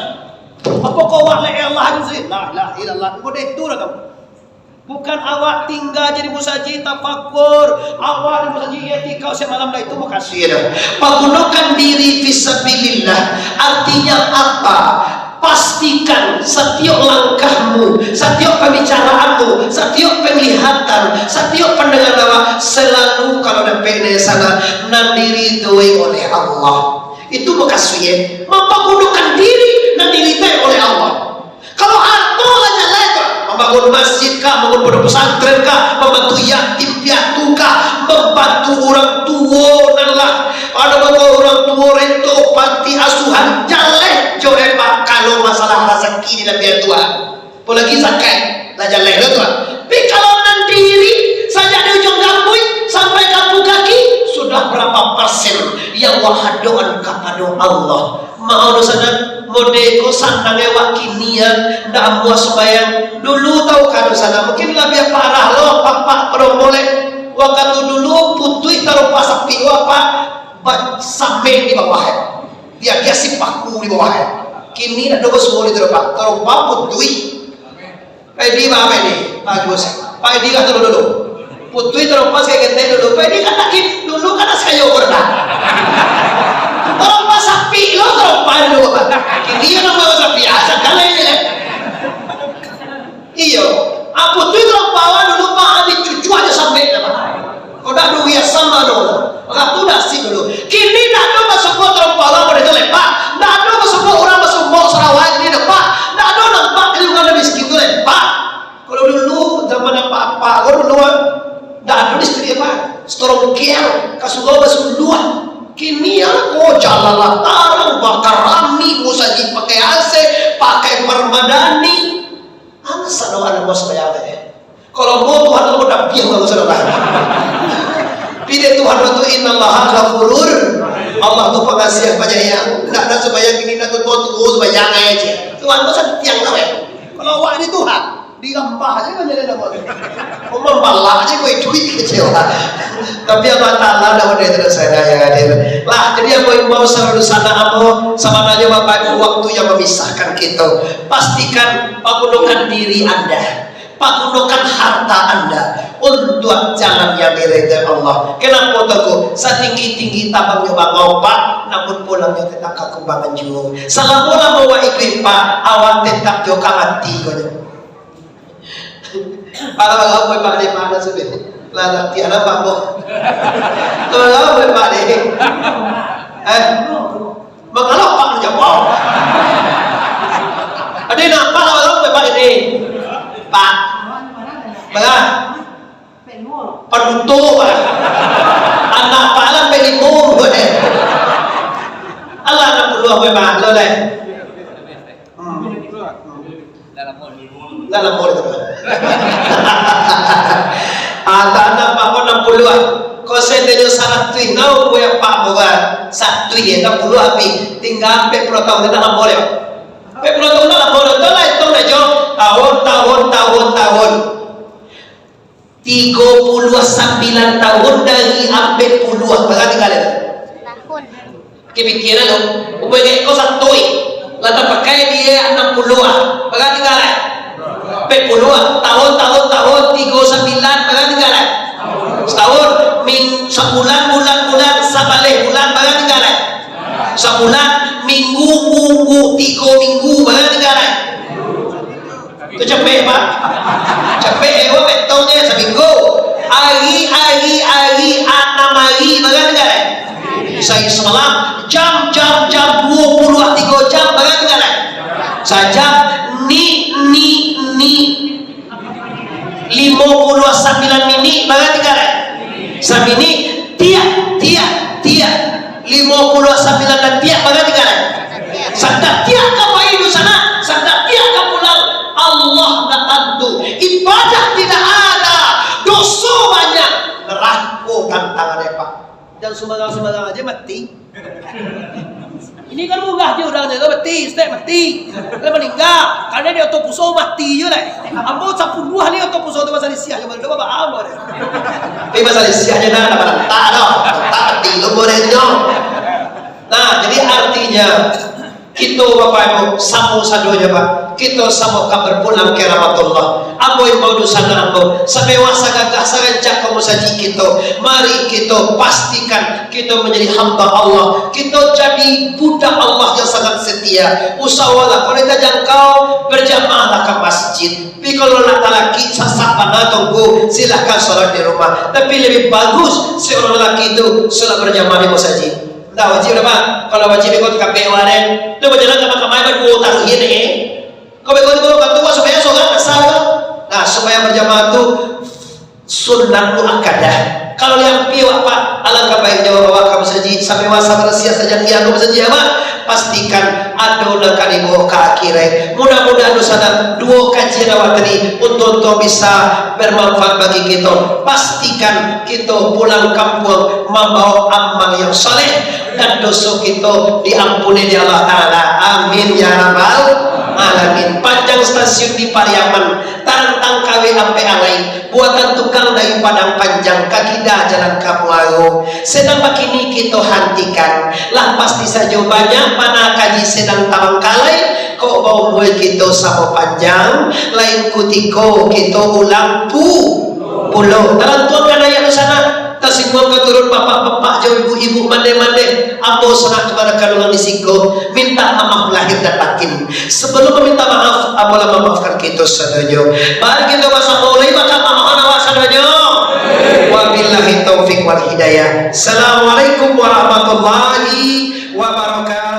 Apokoh awak lai Allah tu sih? La ilaha illallah. Engkau dah itu dah kamu. Bukan awak tingga jadi musajik tafakur, awak di musajik iktikaf samalam lah, itu mukasuik dah. Pagunokan diri fisabilillah. Artinya apa? Pastikan satiok langkahmu, satiok pambicaraanmu, satiok panglihatan, satiok pandangan awak salalu kalau dapek dari sana, nan diridoi oleh Allah. Itu mukasuik, eh. Mampagunokan diri nan diridoi oleh Allah. Kalau harto lah jaleh tu, mambangun masjid kah, mambangun pondok pesantren kah, mambantu yatim piatu kah, mambantu urang tuo nan lah, ado mambawa urang tuo rento panti asuhan, jaleh jo hebat kalau masalah rasaki di labiah tuo. Apolagi zakat, lah jaleh lah tu. Tapi kalau nan diri, sajak di ujuang rambuik sampai ka ampua kaki, sudah berapa persen yang wak hadokan kapado Allah? Mau doh sanak, mode ko sanang e wak kini an, ndak amuah sumbayang. Dulu tau ka doh sanak, mungkin labiah parah lo, apak pado molek. Wakatu dulu putuih tarompa sapik wak, Pak, basameh di bawah e. Dia, dia sipaku di bawah e. Kini ndak ado basuo di tarompa, tarompa putuih. Pak Edi, Pak Edi, bagus. Pak Edi lah dulu-dulu. Putuih tarompa sakali ketek dulu. Pak Edi kan laki dulu kan sayo pernah. Tarompa sapik lo, tarompa dulu, Pak. Kini kan tarompa sapik, ah, sakali je. Iyo. Ah, putuih tarompa dulu, Pak, dicucuak jo sambek, Pak. Kok dak ado hiasan mano? Ratu nasib dulu. Kini ndak ado basuo tarompa urang model tu lai, Pak. Ndak ado basuo urang basuo sarawak kini doh, Pak. Ndak ado nampak kaliungan miskin tu lai, Pak. Kalau dulu, zaman apak-apak ko dulu, kan, ndak ado listrik, Pak. Setorong kiang, ka surau basuluah. Kini, ya, ko jalan lah tarang, bakarami, musajik pakai A C, pakai permadani. Asa doa nan bos bayar teh. Kalau mau Tuhan, kalau dah biang, kalau sudah lah. Pilih Tuhan tu, innallaha ghafurur. Allah tu pengasih penyayang. Ndak ada sembahyang ini, ndak tu, Tuhan tu, oh, sembahyang aja. Tuhan tu santiang lah, weh. Kalau awak ni Tuhan. Digampah aja kan jadi nama. Membalak aja gue duit kecewa. Tapi Allah Ta'ala dah udah terus saya yang hadir. Lah, jadi apa yang mau selalu sana apa? Sebenarnya Bapak Ibu, waktu yang memisahkan kita. Pastikan pagunokan diri Anda, pagunokan harta Anda untuk jalan yang diridai Allah. Kenapa tu? Satinggi-tinggi tabangnya bangau, Pak, namun pulangnya tetap ka kubangan jua. Selama-lama awak hidup, Pak, awak tetap jo ka mati, katanya. Pala bagapo, Pak, dek, Pak, dah sudah. Lah, latihan apa, Bang? Bagapo, Pak, dek? Eh? Bagapo, Pak, jawab? Ade nak, Pak, bagapo, Pak, dek? Pak. Bagapo? Panutup, Pak. Anak Pak lah, Pak, limo, Pak, dek. Alah, anam puluah, Pak, lo, dek. Hmm. Dalam mall tu. Ah, tanah pako anam puluah. Ko seandainya saratuih, nau gue apa buat? Satuih, ya, anam puluah habis. Tingga ampek puluah tahun, kita dalam mall, ya. Ampek puluah tahun dalam mall, tu lah, itu dah jo. Tahun, tahun, tahun, tahun. Tigo puluah sambilan tahun dari ampek puluah, bara tingga lai? Tahun. Oke, pikiran lo. Umua ko satu, eh. Lah tapakai di anam puluah, bara tingga lai? Ampek puluah. Tahun, tahun, tahun, tigo sambilan, bara tingga lai? Satahun. Ming-, sabulan, bulan, bulan, sabaleh bulan, bara tingga lai? Sabulan, minggu, minggu, tigo minggu, bara tingga lai? Tu capek, Pak. Capek, eh, wah, betulnya saminggu. Ari, ari, ari, anam ari, bara tingga lai? Sahari samalam, jam, jam, jam, duo puluah tigo jam, bara tingga lai? Sajam, ni, ni, ni. Limo puluah sambilan minik, bara tingga lai? Saminik, tiak, tiak, tiak. Limo puluah sambilan nan tiak, bara tingga lai? Sandatiak ka pai dunsanak, sandatiak ka pulang. Allah ndak tantu. Ibadah tidak ada, doso banyak, nerako tantangan, Pak. Jan sumbarang-sumbarang aja mati. Ini kan murah je urang jago mati, stek mati. Lah maningga, karena dia oto puso mati je lah. Ambo sapuluah ni oto puso tu masa lisiah je, baru dua bapak ambo deh. Tapi masa lisiah je nah, nak marantak dah. Marantak mati tu boleh tu. Nah, jadi artinya, kito Bapak Ibu, samo sadonyo, Pak. Kito samo ka berpulang ke rahmatullah. Ambo imbau dunsanak ambo, samewah sagagah sarancak ka musajik kito, mari kito pastikan kito manjadi hamba Allah. Kito jadi budak Allah yang sangat setia. Usahakanlah, kalau kita jangkau, berjamaahlah ka masjid. Tapi kalau nak talaki, sasak bana tunggu, silahkan salat di rumah. Tapi lebih bagus seorang lelaki itu salat berjamaah di masjid. Ndak wajib dah, Pak. Kalau wajib, ikut K P W deh. Tu bajalan ka mahkamah, Pak, duo taruhin, eh. Kau bego tu, kalau bantu, Pak, supaya sholat asal tu. Nah, supaya berjamaah tu sunnah muakkadah. Kalau yang piwak, Pak, alangkah baiknya awak ka masjid, sampai masa bersiap saja dia ka masjid, ya, Pak. Pastikan ado nan ka dibawa ka akhirat. Mudah-mudahan dunsanak duo kajian awak tadi untuak-untuak bisa bermanfaat bagi kito. Pastikan kito pulang kampuang mambawa amal yang saleh dan doso kito diampuni di Allah Ta'ala. Amin ya rabbal alamin. Panjang stasiun di Pariaman, tarantang kaweh ampek alai, buatan tukang dari Padang Panjang, ka kida jalan ka Muaro. Sedang bakini kito hantikan, lah pasti sajo banyak bana kaji sedang tabangkalai, kok baumua kito samo panjang, lain kutiko kito ulang pu-, pulo. Talantuang ka naiak dunsanak, tasingguang ka turun bapak-bapak jo ibu-ibu, mandeh-mandeh, ambo sanak ka kandungan di siko, minta maaf lahir dan batin. Sebelum meminta maaf, ambo lah mamaafkan kito sadonyo. Mari kito basamo ulangi, maka maafkan awak sadonyo. Wabillahi taufik wal hidayah. Assalamualaikum warahmatullahi wabarakatuh.